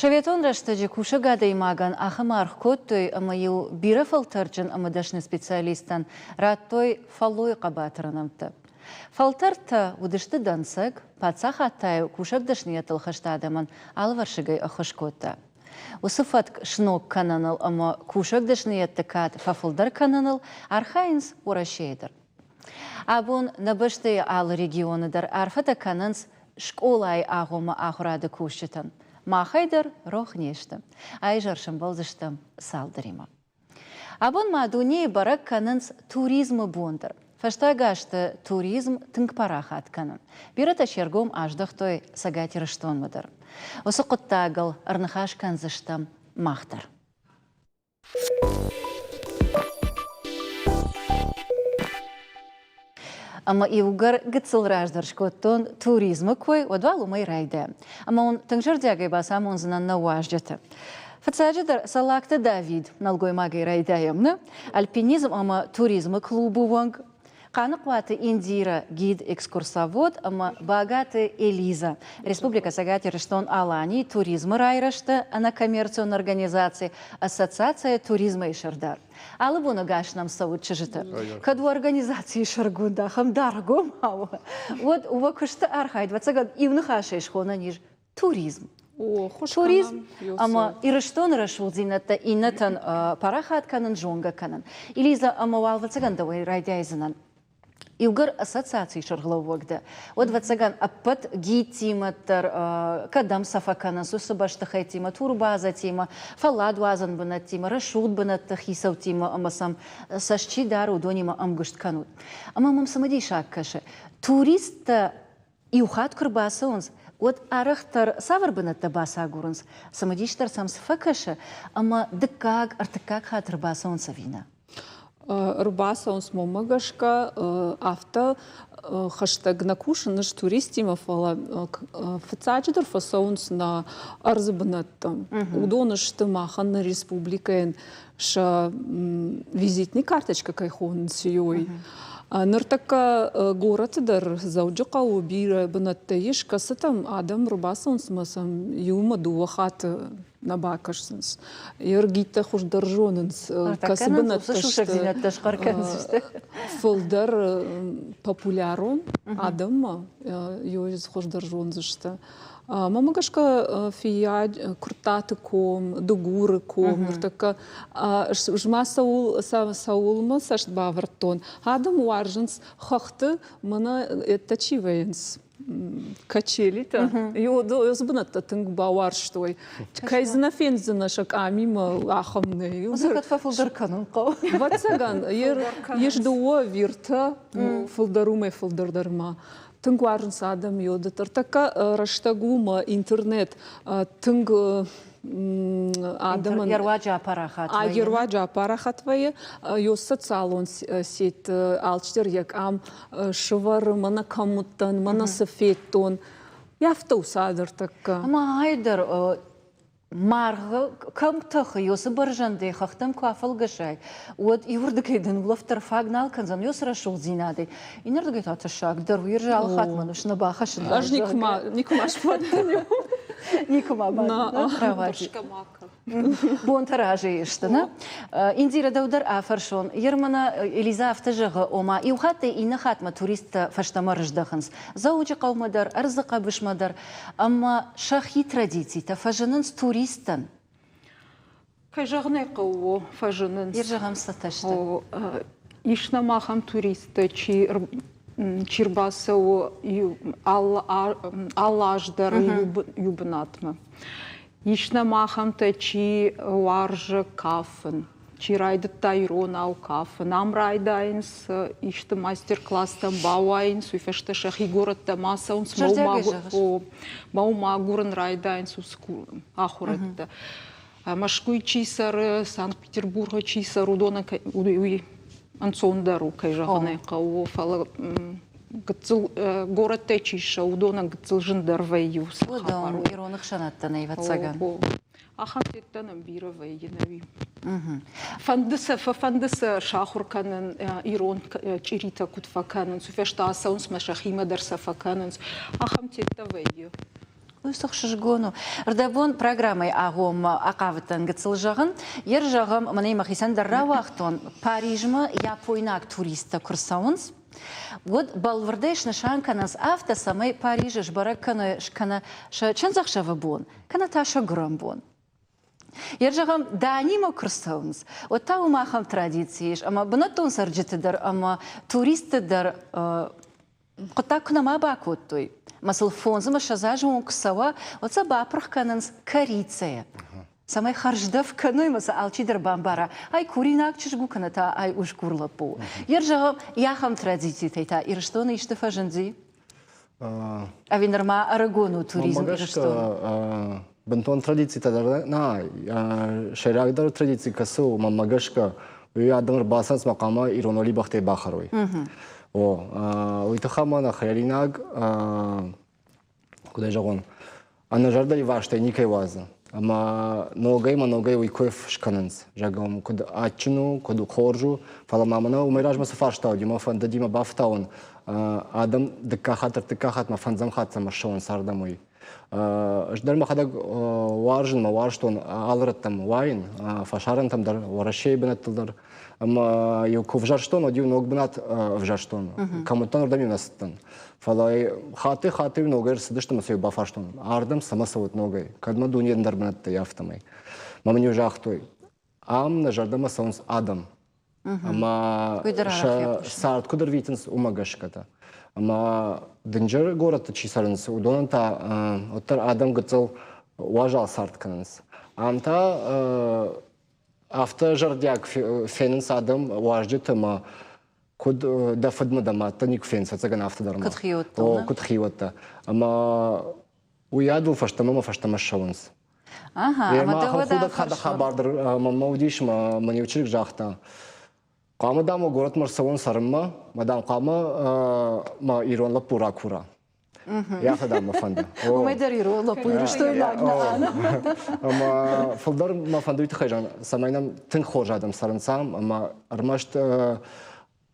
Советон рӕстӕджы кусӕг адӕймагӕн ахӕм аргъ кодтой, ӕмӕ-иу бирӕ фӕлтӕрджын ӕмӕ дӕсны специалисттӕн радтой фӕллойы хъӕбатыры нӕмттӕ. Фӕлтӕрдтӕ уыдысты дӕнцӕг, паддзахад та-иу кусӕг дӕсныйӕдтыл хӕст адӕмӕн алывӕрсыгӕй ӕххуыс кодта. Уыцы фӕтк сног кӕныныл ӕмӕ кусӕг дӕсныйӕдты кад фӕфылдӕр кӕныныл архайынц Уӕрӕсейы дӕр. Абон нӕ бӕстӕйы алы регионы дӕр арфӕтӕ кӕнынц скъолайы агъоммӕ ахуырады кусджытӕн. Махӕй дӕр рох не сты. Аизӕр сӕмбӕлдзыстӕм цалдӕримӕ. Абон ма дунейы бӕрӕг кӕнынц туризмы бон дӕр. Фӕстаг азты туризм тынг парахат кӕны. Бирӕтӕ се ргом аздӕхтой Цӕгат Ирыстонмӕ дӕр. Уыцы хъуыддагыл ӕрныхас кӕндзыстӕм мах дӕр. Ӕмӕ иугӕр гыццыл раздӕр скодтон туризмы кой, уӕд уал уымӕй райдайӕм. Ӕмӕ уын тынг зӕрдиагӕй бацамондзынӕн нӕ уазджыты. Фыццаджыдӕр Салакты Давид, нӕлгоймагӕй райдайӕм, нӕ? Альпинизм ӕмӕ туризмы клубы уӕнг, Хъаныхъуаты Индира, гид-экскурсовод ӕмӕ Багаты Элиза, Республикӕ Цӕгат Ирыстон-Аланийы туризмы райрӕзты ӕнӕкоммерцион организаци Ассоциация туризма-йы сӕрдар. Алы бон ӕгас нӕм цӕуы чызджытӕ. Кӕд уӕ организацийы сӕргонд ахӕм даргъгомау, уӕд уӕ куысты архайд, ӕвӕццӕгӕн, иу ныхасӕй схонӕн ис туризм. Туризм ӕмӕ Ирыстоны рӕсугъддзинӕдтӕ иннӕтӕн парахат кӕнын, зонгӕ кӕнын. Элиза, ӕмӕ уал ӕвӕццӕгӕн дӕуӕй райдайдзынӕн. Иугӕр ассоциацийы сӕргълӕууӕг дӕ, уӕд, ӕвӕццӕгӕн, ӕппӕт гидтимӕ дӕр кӕдӕм сӕ фӕкӕнынц, уыцы бӕстыхӕйттимӕ, турбазӕтимӕ, фӕлладуадзӕн бынӕттимӕ, рӕсугъд бынӕтты хицӕуттимӕ ӕмӕ сӕм цӕст чи дары, уыдонимӕ ӕмгуыст кӕнут. Ӕмӕ мӕм цымыдисаг кӕсы, туристтӕ иу хатт куы рбацӕуынц, уӕд арӕхдӕр цавӕр бынӕттӕ бацагурынц, цымыдисдӕр сӕм цы фӕкӕсы ӕмӕ дыккаг, ӕртыккаг хатт ӕрбацӕуынц ӕви нӕ? Ӕрбацӕуынц мӕнмӕ гӕсгӕ, афтӕ хӕстӕг нӕ кусын ӕз туристтимӕ, фӕлӕ фыццаджыдӕр фӕцӕуынц нӕ ӕрдзы бынӕттӕм. Уыдон сты махӕн нӕ республикӕйӕн сӕ визитный карточка кӕй хонынц, уый. Ныртӕккӕ горӕты дӕр Дзӕуджыхъӕуы бирӕ бынӕттӕ ис, кӕцытӕм адӕм ӕрбацӕуынц ӕмӕ сӕм иумӕ дыууӕ хатты нӕ бакӕсынц. Ергиттӕ хуыздӕр зонынц, кӕцы бынӕттӕ сты фылдӕр популярон адӕммӕ, хуыздӕр зондзысты. Мӕнмӕ гӕсгӕ фиййаг Куырттаты ком, Дыгуры ком ныртӕккӕ ма цӕуыл цӕуылмӕ цӕст бавӕрдтон. Адӕм уарзынц хӕхты, мӕнӕ ӕддӕ чи вӕййынц, качелитӕ. Уыцы бынӕттӕ тынг бауарзтой. Кӕй дзы нӕ фендзынӕ сӕ къамимӕ, ахӕм нӕй. Уыцы кӕд фӕфылдӕр кӕнын хъӕуы. Ӕвӕццӕгӕн, ис дыууӕ виртӕ, фылдӕр уымӕй фылдӕр дӕр ма. Тынг уарзынц адӕм йод. Ныртӕккӕ рӕстӕг у мӕ интернет тынг адӕмӕн Йе руаджы апарахат вӕййы. Йе руаджы апарахат вӕййы. Ё социалон сеть алчидӕр йӕ къам сывӕры, мӕнӕ кӕм уыдтӕн, мӕнӕ цы федтон. Афтӕ у цадӕртӕккӕ. Ӕмӕ ай дӕр Маргъы кӕм тӕхы, ёсы бӕрзӕндӕй хӕхтӕм куы афӕлгӕсай, уӕд иуырдыгӕй дын улӕфт дӕр фаг нал кӕндзӕн ёсы рӕсугъддзинадӕй, иннӕрдыгӕй та тӕссаг дӕр у, ерзы алы хатт мӕ ныфс нӕ бахӕссын. Ӕз никуыма, никуыма сбадтӕн. Никуыма бадтӕн. Бонтӕ разӕй сты, нӕ? Индира, дӕу дӕр афӕрсон. Ермана Элиза афтӕ зӕгъы, ома иу хаттӕй иннӕ хатмӕ туристтӕ фӕстӕмӕ рыздӕхынц. Дзӕуджыхъӕумӕ дӕр, ӕрдзы хъӕбысмӕ дӕр. Ӕмӕ сӕхи традицитӕ фӕзынынц туристтӕн. Кӕй зӕгъын ӕй хъӕуы, фӕзынынц. Йе зӕгъӕм цӕттӕ сты. Ис нӕм ахӕм туристтӕ, чи чи рбацӕуы алы аз дӕр иу бынатмӕ. Ис нӕм ахӕмтӕ, чи уарзы кафын, чи райдыдта иронау кафын. Ам райдайынц исты мастер-класстӕм бауайынц, уый фӕстӕ сӕхи горӕттӕм ацӕуынц, мӕ уым агурын райдайынц уыцы ахуырӕдтӕ. Мӕскуыйы чи цӕры, Санкт-Петербургы чи цӕры, уыдонӕн уый ӕнцондӕр у, кӕй зӕгъын ӕй хъӕуы, фӕлӕ гыццыл горӕттӕй чи ссӕуы, уыдонӕн гыццыл зындӕр вӕййы уыцы хабар. Ирон ӕхсӕнадтӕ нӕй, ӕвӕццӕгӕн. Ахӕм тедтӕ нӕм бирӕ вӕййы нӕуи. Фӕнды сӕ, фӕфӕнды сӕ сахуыр кӕнын, ирон чъиритӕ куыд фӕкӕнынц, уый фӕстӕ ацӕуынц мӕ сӕхимӕ дӕр сӕ фӕкӕнынц. Ахӕм тедтӕ вӕййы. Уый цы хсызгон у. Рдӕбон программӕйы агъоммӕ ахъавыдтӕн гыццыл зӕгъын. Ер зӕгъӕм, мӕнӕй мӕхицӕн дӕр рауагътон, Парижмӕ япойнаг туристтӕ куы рцӕуынц, уӕд бӕлвырдӕй снысан кӕнынц афтӕ, цӕмӕй Парижы сбӕрӕг кӕной кӕнӕ сӕ чындзӕхсӕвы бон, кӕнӕ та сӕ гуырӕн бон. Ер зӕгъӕм, Данимӕ куы рцӕуынц, уӕд та уым ахӕм традици ис, ӕмӕ бынӕттон цӕрджыты дӕр ӕмӕ туристты дӕр хъуыддаг куы нӕма бакодтой, ӕмӕ сыл 25 азы онг куы цӕуа, уӕд сӕ бапырх кӕнынц корицӕйӕ, цӕмӕй хӕрздӕф кӕной ӕмӕ сӕ алчидӕр бамбара, ай куринаг чызг у кӕнӕ та ай усгур лӕппу у. Ер зӕгъӕм, ахӕм традицитӕй та Ирыстоны исты фӕзынди? Ӕви нырма ӕрыгон у туризм Ирыстоны? Бынтон традицитӕ дӕр нӕ, сӕйрагдӕр традици кӕцы у, мӕнмӕ гӕсгӕ, уый адӕм ӕрбацӕуынц мӕ хъуамӕ ирон уӕлибӕхтӕй бахӕрой. О, уый тыххӕй ма нӕ хӕринаг, куыд ӕй зӕгъон, ӕнӕзӕрдӕивастӕй никӕй уадзы. Ӕмӕ ногӕй ӕмӕ ногӕй уый кой скӕнынц. Зӕгъӕм, куыд адджын у, куыд хорз у, фӕлӕ ма мӕнӕ уымӕй размӕ цы фарста уыди, мӕ фӕндыди мӕ бафтауын, адӕм дыккаг хатт, ӕртыккаг хатт мӕ фӕндзӕм хатт цӕмӕ ссӕуынц ардӕм, уый. Ӕз дӕр мӕхӕдӕг уарзын, мӕ уарзтон алы рӕттӕм уайын, фӕсарӕнтӕм дӕр, Уӕрӕсейы бынӕттыл дӕр. Ӕмӕ иу куы ӕвзӕрстон, уӕд-иу ног бынат ӕвзӕрстон. Кӕм уыдтӕн, уырдӕм-иу нӕ цыдтӕн. Фӕлӕ хатты-хатты ногӕй ӕрцыдысты ӕмӕ сӕ бафарстон, ардӕм цӕмӕ цӕут ногӕй, кӕд мӕ дуне ӕндӕр бынӕттӕй, афтӕмӕй. Мӕ мын-иу загътой, ам нӕ зӕрдӕмӕ цӕуынц адӕм. Ӕмӕ сӕ цард куыд ӕрвитынц, уымӕ гӕсгӕ та. Ӕмӕ дынджыр горӕтты чи цӕрынц, уыдонӕн та уӕддӕр адӕм гыццыл уазал цард кӕнынц. Ам та афтӕ зӕрдиаг фенынц адӕм уазджыты ӕмӕ куыд дӕ фыдмӕ дӕ мадтӕ никуы фенынц, ӕцӕгӕн афтӕ дӕр ма. Куыд хиуӕттӕ. О, куыд хиуӕттӕ. Ӕмӕ уыйадыл фӕстӕмӕ мӕ фӕстӕмӕ ссӕуынц. Ага, ӕмӕ дӕ уӕд худӕг хабар дӕр мӕнмӕ уыдис, мӕ иу чызг загъта, хъуамӕ, дам, горӕтмӕ рцӕуон цӕрынмӕ, мӕ, дам, хъуамӕ мӕ ирон лӕппу ракура. Йӕ дам, мӕ фӕнды. Уымӕй дӕр ирон лӕппу ирыстойнаг нӕ. Ӕмӕ фылдӕр мӕ фӕнды уый тыххӕй зӕгъын, цӕмӕй нӕм тынг хорз адӕм цӕрынц ам, ӕмӕ ӕрмӕст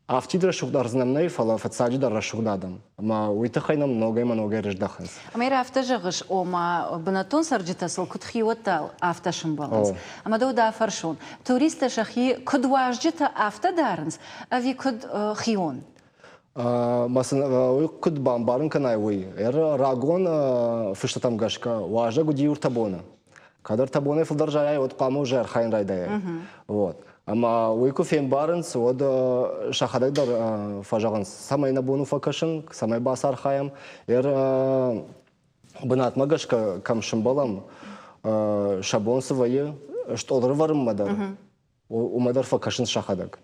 афтид рӕсугъд ӕрдз нӕм нӕй, фӕлӕ фыццаджыдӕр рӕсугъд адӕм. Ӕмӕ уый тыххӕй нӕм ногӕй ӕмӕ ногӕй рыздӕхынц. Ӕмӕ афтӕ зӕгъыс, ома бынӕттон цӕрджытӕ сыл куыд хиуӕттӕ, афтӕ сымбӕлынц. Ӕмӕ дӕу дӕ фӕрсон, туристтӕ сӕхи куыд уазджытӕ афтӕ дарынц, ӕви куыд хион? Мӕ сын уый куыд бамбарын кӕнай, уый. Рагон фыстытӕм гӕсгӕ уазӕг уыди ӕртӕ боны. Кӕд ӕртӕ бонӕй фылдӕр зайай, уӕд хъуамӕ уже архайын райдайай. Вот. Ӕмӕ уый куы фембарынц, уӕд сӕхӕдӕг дӕр фӕзӕгъынц, цӕмӕй нӕ бон у фӕкӕсын, цӕмӕй бацархайӕм. Ер бынатмӕ гӕсгӕ кӕм сымбӕлӕм, сӕ бон цы вӕййы, стъол ӕрывӕрынмӕ дӕр, уымӕ дӕр фӕкӕсынц сӕхӕдӕг.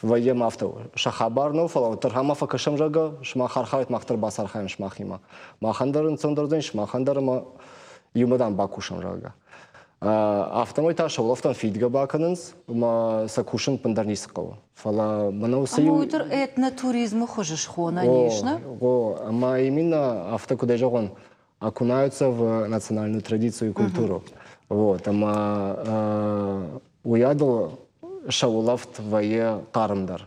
Вӕййӕм афтӕ, сӕ хабар нӕу, фӕлӕ уӕддӕр ӕмӕ фӕкӕсӕм, зӕгъгӕ, сымах архайут, мах дӕр бацархайӕм сымахимӕ. Махӕн дӕр ӕнцондӕр уыдзӕн, сымахӕн дӕр ӕмӕ иумӕ дам бакусӕм, зӕгъгӕ. Афтӕмӕй та сӕ улӕфтӕн фидгӕ бакӕнынц ӕмӕ сӕ кусын ӕппындӕр ницы хъӕуы. Фӕлӕ мӕнӕ уыцы иу... Ӕмӕ уый дӕр этнотуризмы хуызы схонӕн ис, нӕ? О, ӕмӕ именно афтӕ куыдӕй зӕгъон, окунаются в национальную традицию и культуру. Вот, ӕмӕ уыйадыл сӕ улӕфт вӕййы хъармдӕр.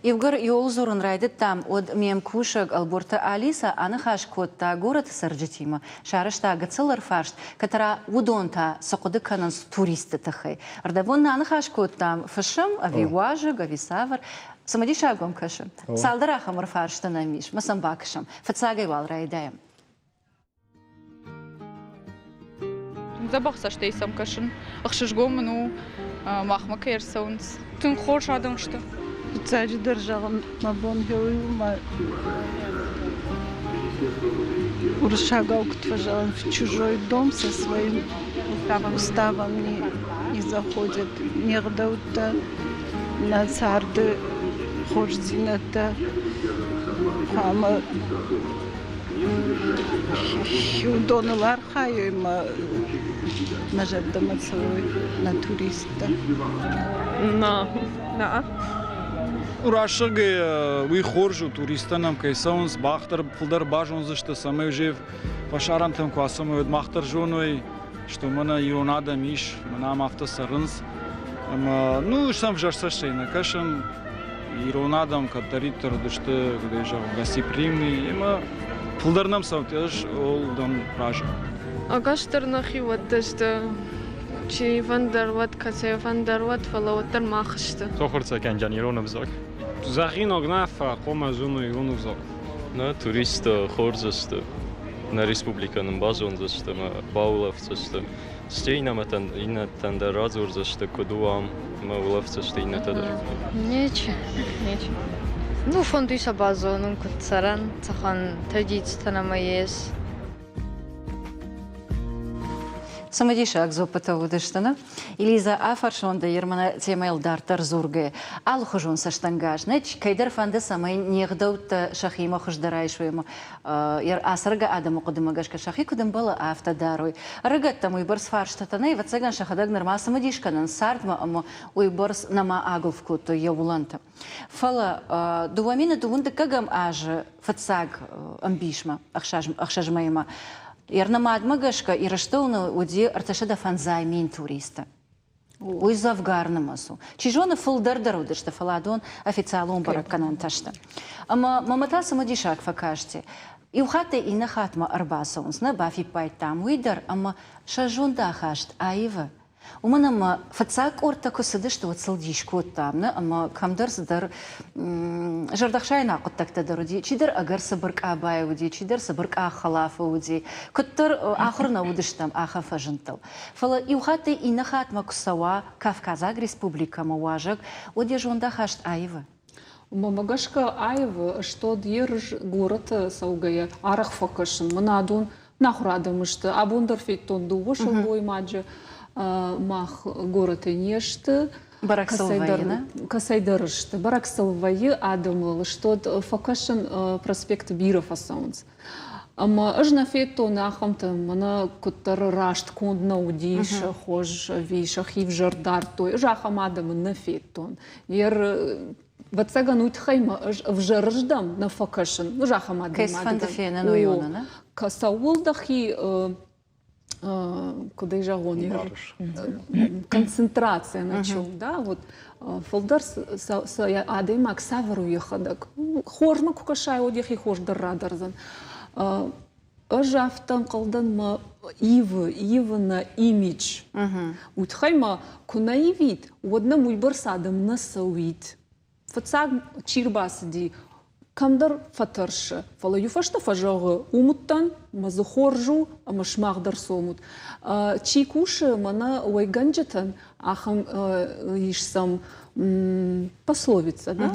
Иугӕр иуыл дзурын райдыдтам, уӕд ме мкусӕг Ӕлборты Алиса аныхас кодта горӕты цӕрджытимӕ, сарӕзта гыццыл ӕрфарст, кӕддӕра уыдон та цы хъуыды кӕнынц туристты тыххӕй. Ӕрдӕбон нӕ аныхас кодтам, фысым ӕви уазӕг, ӕви цавӕр. Цымыдисаг уӕм кӕсы? Цалдӕр ахӕм ӕрфарсты нӕм ис, мӕ сӕм бакӕсӕм. Фыццагӕй уал райдайӕм. Дзӕбӕх цӕстӕй сӕм кӕсын. Ӕхсызгон мын у, махмӕ кӕй ӕрцӕуынц. Тынг хорз адӕм сты. Фыццаджыдӕр зӕгъын, мӕ бон гъеуый у, мӕ уырыссагау куыд фӕзӕгъынц, в чужой дом со своим уставом не, не заходят. Не гъдӕуттӕ, нӕ царды хорздзинӕдтӕ хъуамӕ Уыдоныл архайой мӕ мӕ зӕрдӕмӕ цӕуой нӕ туристтӕ. На. На. Рӕсӕгӕй уый хорз у, туристтӕ нӕм кӕй цӕуынц, мах дӕр фылдӕр базондзысты, цӕмӕй уже фӕсарӕнтӕм куы ацӕуой, уӕд мах дӕр зоной, что мӕнӕ ирон адӕм ис, мӕнӕ ам афтӕ цӕрынц. Ӕмӕ, ну, сӕм ӕвзӕр цӕстӕй нӕ кӕсӕм. Ирон адӕм кӕддӕриддӕр уыдысты, куыд ӕй зӕгъон, гостеприимный ӕмӕ. Фылдӕр нӕм цӕут, ӕз ол дӕн разы. Ӕгасдӕр нӕхиуӕттӕ сты. Чи фӕндӕр уӕд, кӕцӕй фӕндӕр уӕд, фӕлӕ уӕддӕр мах сты. Сохурца кӕнджан ирон ӕвзаг. Зӕгъинаг нӕ фӕхъомӕ зоны ирон ӕвзаг. Нӕ туристтӕ хорз сты. Нӕ республикӕ нын базондзысты ӕмӕ баулӕфдзысты. Стӕй иннӕтӕн дӕр радзурдзысты, куыд у ам ӕмӕ улӕфдзысты иннӕтӕ дӕр. Нечи. Нечи. Ну, фӕндуй сӕ базонун, куд цӕрӕн, цӕхуӕн традицитӕ нӕмӕ ес. Цымыдисаг дзуаппытӕ уыдысты, нӕ? Элиза, афарсон дӕ ермӕнӕ темӕйыл дарддӕр дзургӕ. Алыхуызон цӕстӕнгас, нӕ кӕйдӕр фӕнды, цӕмӕй не гъдӕуттӕ сӕхимӕ хуыздӕр айсой ӕмӕ ацӕргӕ адӕмы хъуыдымӕ гӕсгӕ сӕхи куыд ӕмбӕлы, афтӕ дарой. Ӕрыгӕттӕм уыйбӕрц фарстатӕ нӕй, ӕвӕццӕгӕн, сӕхӕдӕг нырма цымыдис кӕнынц цардмӕ ӕмӕ уыйбӕрц нӕма агуылф кодтой йӕ уылӕнты. Фӕлӕ 2000 дыккӕгӕм азы фыццаг ӕмбисмӕ, ӕхсӕз мӕймӕ, йе рнымадмӕ гӕсгӕ Ирыстоны уыди 350 мин туристы. Уый дзӕвгар нымӕц у. Чи зоны, фылдӕр дӕр уыдысты, фӕлӕ адон официалон бӕрӕггӕнӕнтӕ сты. Ӕмӕ мӕмӕ та цымыдисаг фӕкасти. Иу хаттӕй иннӕ хатмӕ ӕрбацӕуынц, нӕ бафиппайдтам уый дӕр, ӕмӕ сӕ зондахаст аивы. Уымӕн ӕмӕ фыццаг къордтӕ куы цыдысты, уӕд сыл дис кодтам, нӕ? Ӕмӕ кӕмдӕр цыдӕр зӕрдӕхсаинаг хъуыддӕгтӕ дӕр уыди. Чидӕр ӕгӕр цыбыр къабайы уыди, чидӕр цыбыр къах хӕлафы уыди. Куыддӕр ахуыр нӕ уыдыстӕм ахӕм фӕзындтыл. Фӕлӕ иу хаттӕй иннӕ хатмӕ куы цӕуа Кавказаг республикӕмӕ уазӕг, уӕд йӕ зондахаст аивы. Мӕнмӕ гӕсгӕ аивы стод ерыс горӕты цӕугӕйӕ арӕх фӕкӕсын. Мӕн адон нахуыр адӕм сты. Абон дӕр федтон дыууӕ сылгоймаджы. Мах горӕты не сты. Бӕрӕг сыл вӕййы, нӕ? Кӕцӕйдӕр сты. Бӕрӕг сыл вӕййы адӕмыл. Стод фӕкӕсын проспекты бирӕ фӕцӕуынц. Ӕмӕ ӕз нӕ федтон ахӕмтӕ, мӕнӕ куыддӕр раст конд нӕ уыди, сӕ хорз ӕви сӕхи взӕр дардтой. Ӕз ахӕм адӕмы нӕ федтон. Ер ӕвӕццӕгӕн уый тыххӕй мӕ ӕз ӕвзӕрыздӕм нӕ фӕкӕсын. Ӕз ахӕм адӕймаг Кӕцыфӕнды фенӕн уый у, нӕ? Цӕуыл дӕхи куыд ӕй зӕгъон, концентрация на чем, да, вот фылдӕр адӕймаг цавӕр у йӕхӕдӕг. Хорзмӕ куы кӕсай, уӕд йӕхи хорз дӕр радӕрдзӕн. Ӕз афтӕ ӕнхъӕлдӕн мӕ ивы, ивы нӕ имидж. Уый тыххӕй мӕ куы нӕ ивид, уӕд нӕм уыйбӕрц адӕм нӕ цӕуид. Фыццаг чи рбацыди, кӕмдӕр фӕтӕрсы, фӕлӕ иу фӕстӕ фӕзӕгъы, уым уыдтӕн, мӕ дзы хорз у ӕмӕ сымах дӕр цомут. Чи кусы мӕнӕ уӕйгӕнджытӕн, ахӕм ис сӕм пословица, да?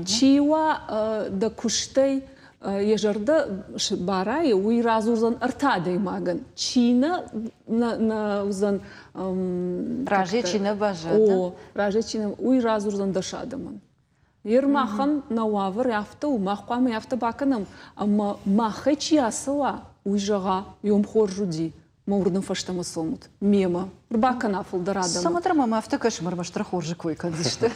Чи уа дӕ куыстӕй йӕ зӕрдӕ барайы, уый радзурдзӕн ӕртӕ адӕймагӕн. Чи нӕ нӕ уыдзӕн Разӕй чи нӕ баззад? О, разӕй чи нӕ, уый радзурдзӕн дӕс адӕмӕн. Ер махӕн нӕ уавӕр афтӕ у, мах хъуамӕ афтӕ бакӕнӕм, ӕмӕ махӕй чи ацӕуа, уый зӕгъа, йом хорз уыди, мӕ уырдӕм фӕстӕмӕ цомут, мемӕ. Рбакӕна фылдӕр адӕмы. Цӕмӕдӕр мӕм афтӕ кӕсы, ӕрмӕстдӕр хорзы кой кӕндзысты.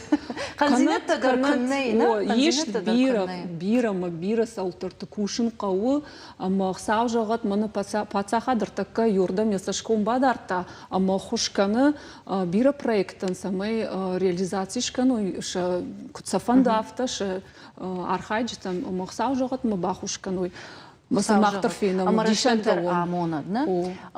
Хъӕндзинӕдтӕ дӕр куыннӕ и, нӕ? Ис бирӕ, бирӕ мӕ бирӕ цӕуылдӕрты кусын хъӕуы, ӕмӕ Хуыцау зӕгъӕд, мӕнӕ паддзахад ӕртӕккӕ Иордӕм йӕ цӕсгом бадардта ӕмӕ ӕххуыс кӕны бирӕ проекттӕн, цӕмӕй реализаци скӕной, сӕ куыд сӕ фӕнды, афтӕ сӕ архайджытӕн ӕмӕ Хуыцау зӕгъӕд, мӕ баххуыс кӕной. Мах дӕр фенӕм, ӕмӕ рӕстӕг дӕр амонӕд, нӕ?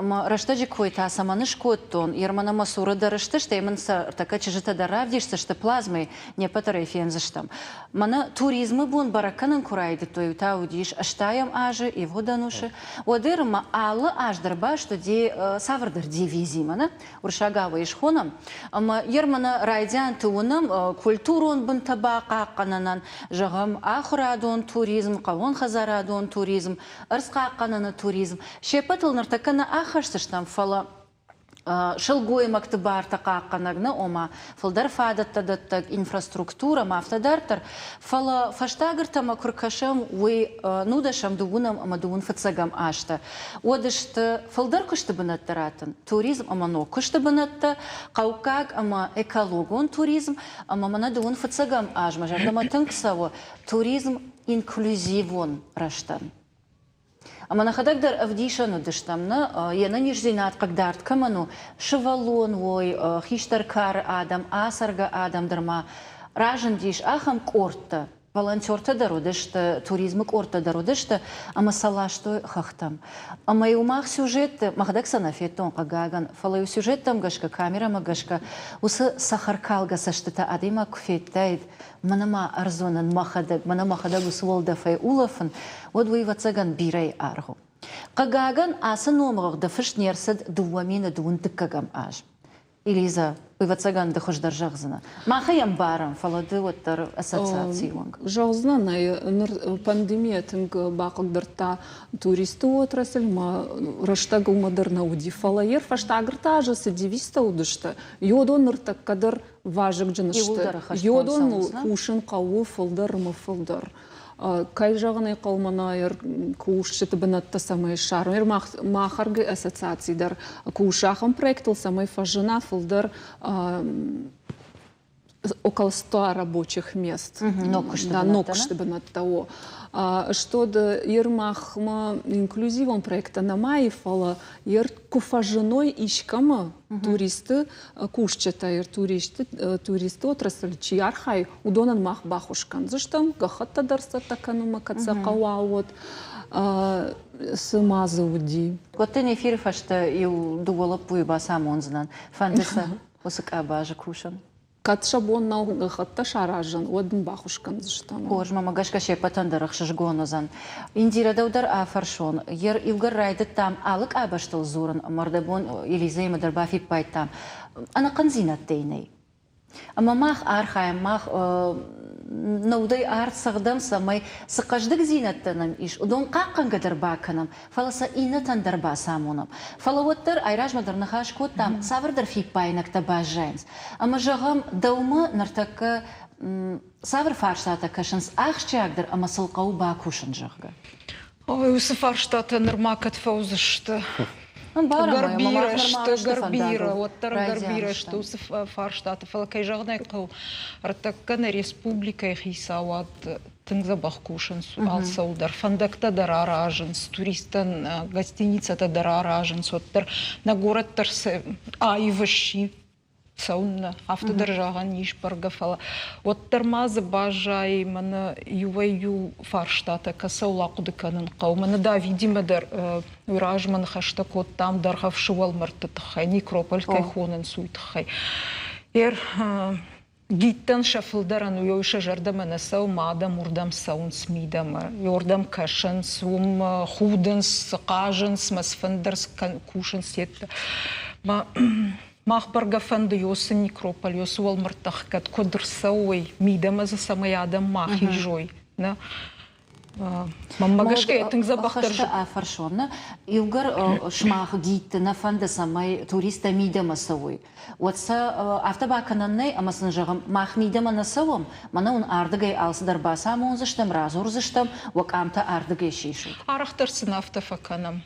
Ӕмӕ рӕстӕджы кой та цӕмӕн скодтон, Ерман ӕмӕ Суры дӕр сты, стӕй мын сӕ ӕртӕккӕ чызджытӕ дӕр равдисдзысты плазмӕйы, не ппӕт дӕр ӕй фендзыстӕм. Мӕнӕ туризмы бон бӕрӕг кӕнын куы райдыдтой, уый та уыдис ӕстайӕм азы, ивгъуыд ӕнусы. Уӕдӕй ма алы аз дӕр баст уыди цавӕрдӕр дивизимӕ, нӕ? Уырыссагау ӕй схонӕм. Ӕмӕ йе рмӕнӕ райдианты уынӕм культурон бынтӕ бахъахъхъӕнынӕн, зӕгъӕм, ахуырадон туризм, хъӕууонхӕдзарадон туризм, ӕрдзхъахъхъӕныны туризм. Се ппӕтыл ныртӕккӕ нӕ аххӕсдзыстӕм, фӕлӕ сылгоймӕгты бартӕ хъахъхъӕнӕг нӕ, ома фылдӕр фадӕттӕ дӕттӕг инфраструктурӕ ӕмӕ афтӕ дарддӕр. Фӕлӕ фӕстаг ӕртӕмӕ куы ркӕсӕм, уый нудӕсӕм, дыууынӕм ӕмӕ дыууын фыццӕгӕм азтӕ, уӕд сты фылдӕр куысты бынӕттӕ раттын, туризм ӕмӕ ног куысты бынӕттӕ, хъӕуккаг ӕмӕ экологон туризм, ӕмӕ мӕнӕ дыууын фыццӕгӕм азмӕ зӕрдӕмӕ тынг цӕуы туризм инклюзивон рӕзтӕн. Ӕмӕ нӕхӕдӕг дӕр ӕвдисӕн уыдыстӕм, нӕ йе нӕниздзинад хъыгдард кӕмӕн у, сывӕллон уой, хистӕр кары адӕм, ацӕргӕ адӕм дӕр ма разындис ахӕм къордтӕ. Волонтертӕ дӕр уыдысты, туризмы къордтӕ дӕр уыдысты ӕмӕ сӕ ластой хӕхтӕм. Ӕмӕ-иу мах сюжетты, мӕхӕдӕг сӕ нӕ федтон, хъыгагӕн, фӕлӕ-иу сюжеттӕм гӕсгӕ, камерӕмӕ гӕсгӕ уыцы цӕхӕркалгӕ цӕстытӕ адӕймаг куы федтаид, мӕнӕ ма ӕрдзонын мӕхӕдӕг, мӕнӕ мӕхӕдӕг уыцы уӕлдӕфӕй улӕфын, уӕд уый, ӕвӕццӕгӕн, бирӕйы аргъ у. Хъыгагӕн, ацы номхыгъды фыст не рцыд 2000 дыккӕгӕм аз. Элиза, ӕвӕццӕгӕн ды хуыздӕр зӕгъдзынӕ. Мах ӕй ӕмбарӕм, фӕлӕ ды уӕддӕр ассоциацийы уӕнг. Зӕгъдзынӕн ӕй, ныр пандемия тынг бахъыгдардта туристты отрасль, ма рӕстӕг уымӕ дӕр нӕ уыди. Фӕлӕ йе фӕстаг ӕртӕ азы цы девизтӕ уыдысты, йодон ныртӕккӕ дӕр вазыгджын сты. Йодоныл кусын хъӕуы фылдӕр ӕмӕ фылдӕр. Кӕй зӕгъын ӕй хъӕуы, мӕнӕ кусджыты бынӕттӕ цӕмӕй ссарой. Махӕргы ассоциаци дӕр кусы ахӕм проектыл, цӕмӕй фӕзына фылдӕр около 100 рабочих мест. Ног куысты бынӕттӕ. О. Что Ермахмӕ инклюзивон проекттӕ нӕма и, фӕлӕ ер куы фӕзыной искӕмӕ туристы кусджытӕ, туристы, туристы отрасль чи архайы, уыдонӕн мах баххуыс кӕндзыстӕм, гӕххӕттӕ дӕр цӕттӕ кӕнынмӕ, кӕд сӕ хъӕуа, уӕд. Цы ма дзы уыди? Уӕд дын эфиры фӕстӕ иу дыууӕ лӕппуйы бацамондзынӕн. Фӕнды сӕ уыцы къабазы кусын. Кӕд сӕ бон нӕу гӕххӕттӕ саразын, уӕд дын баххуыс кӕндзыстӕм. Хорз, мӕмӕ гӕсгӕ се ппӕтӕн дӕр ӕхсызгон уыдзӕн. Индирӕ, дӕу дӕр афӕрсон. Иугӕр райдыдтам алы къабӕзтыл дзурын, ӕмӕ ӕрдӕбон Елизӕимӕ дӕр бафиппайдтам, ӕнӕхъӕндзинӕдтӕй нӕй. Ӕмӕ мах архайӕм, мах нӕ удӕй арт цӕгъдӕм, цӕмӕй цы хъӕздыгдзинӕдтӕ нӕм ис, уыдон хъахъхъӕнгӕ дӕр бакӕнӕм, фӕлӕ сӕ иннӕтӕн дӕр бацамонӕм. Фӕлӕ уӕддӕр айразмӕ дӕр ныхас кодтам, цавӕрдӕр фиппаинӕгтӕ баззайынц. Ӕмӕ зӕгъӕм, дӕумӕ ныртӕккӕ цавӕр фарстатӕ кӕсынц ахсджиагдӕр ӕмӕ сыл хъӕуы бакусын, зӕгъгӕ? Ой, уыцы фарстатӕ нырма кӕд фӕуыдзысты? Ӕгӕр бирӕ сты, ӕгӕр бирӕ, уӕддӕр ӕгӕр бирӕ сты уыцы фарстатӕ. Фӕлӕ, кӕй зӕгъын ӕй хъӕуы, ӕртӕккӕ нӕ республикӕйы хицауад тынг дзӕбӕх кусынц алцӕуыл дӕр. Фӕндӕгтӕ дӕр аразынц, туристтӕн гостиницӕтӕ дӕр аразынц, уӕддӕр нӕ горӕт дӕр аив сси цӕуыннӕ, афтӕ дӕр зӕгъӕн ис бӕргӕ, фӕлӕ уӕддӕр ма дзы баззайы мӕнӕ иуӕй-иу фарстатӕ, кӕцӕуыл ахъуыды кӕнын хъӕуы. Мӕнӕ Давидимӕ дӕр уый размӕ ныхӕстӕ кодтам Дӕргъӕвсы уӕлмӕрдты тыххӕй, некрополь кӕй хонынц, уый тыххӕй. Ер Гидтӕн сӕ фылдӕрӕн уый сӕ зӕрдӕмӕ нӕ цӕуы, ма адӕм уырдӕм цӕуынц мидӕмӕ. Уырдӕм кӕсынц, уым худынц, хъазынц, мӕ цыфӕндыр кусынц йедтӕ. Мах бӕргӕ фӕнды ёсы некрополь, ёсы уӕлмӕрдтӕ ӕхгӕд куыд ӕрцӕуой, мидӕмӕ дзы цӕмӕй адӕм ма хизой. Нӕ? Мӕнмӕ гӕсгӕ тынг дзӕбӕхдӕр афӕрсон, нӕ? Иугӕр сымах гидты нӕ фӕнды, цӕмӕй туристтӕ мидӕмӕ цӕуой, уӕд сӕ афтӕ бакӕнӕн нӕй, ӕмӕ сын зӕгъӕм, мах мидӕмӕ нӕ цӕуӕм, мӕнӕ уын ардыгӕй алцыдӕр бацамондзыстӕм, радзурдзыстӕм, уӕ къамтӕ ардыгӕй сисут. Арӕхдӕр сын афтӕ фӕкӕнӕм.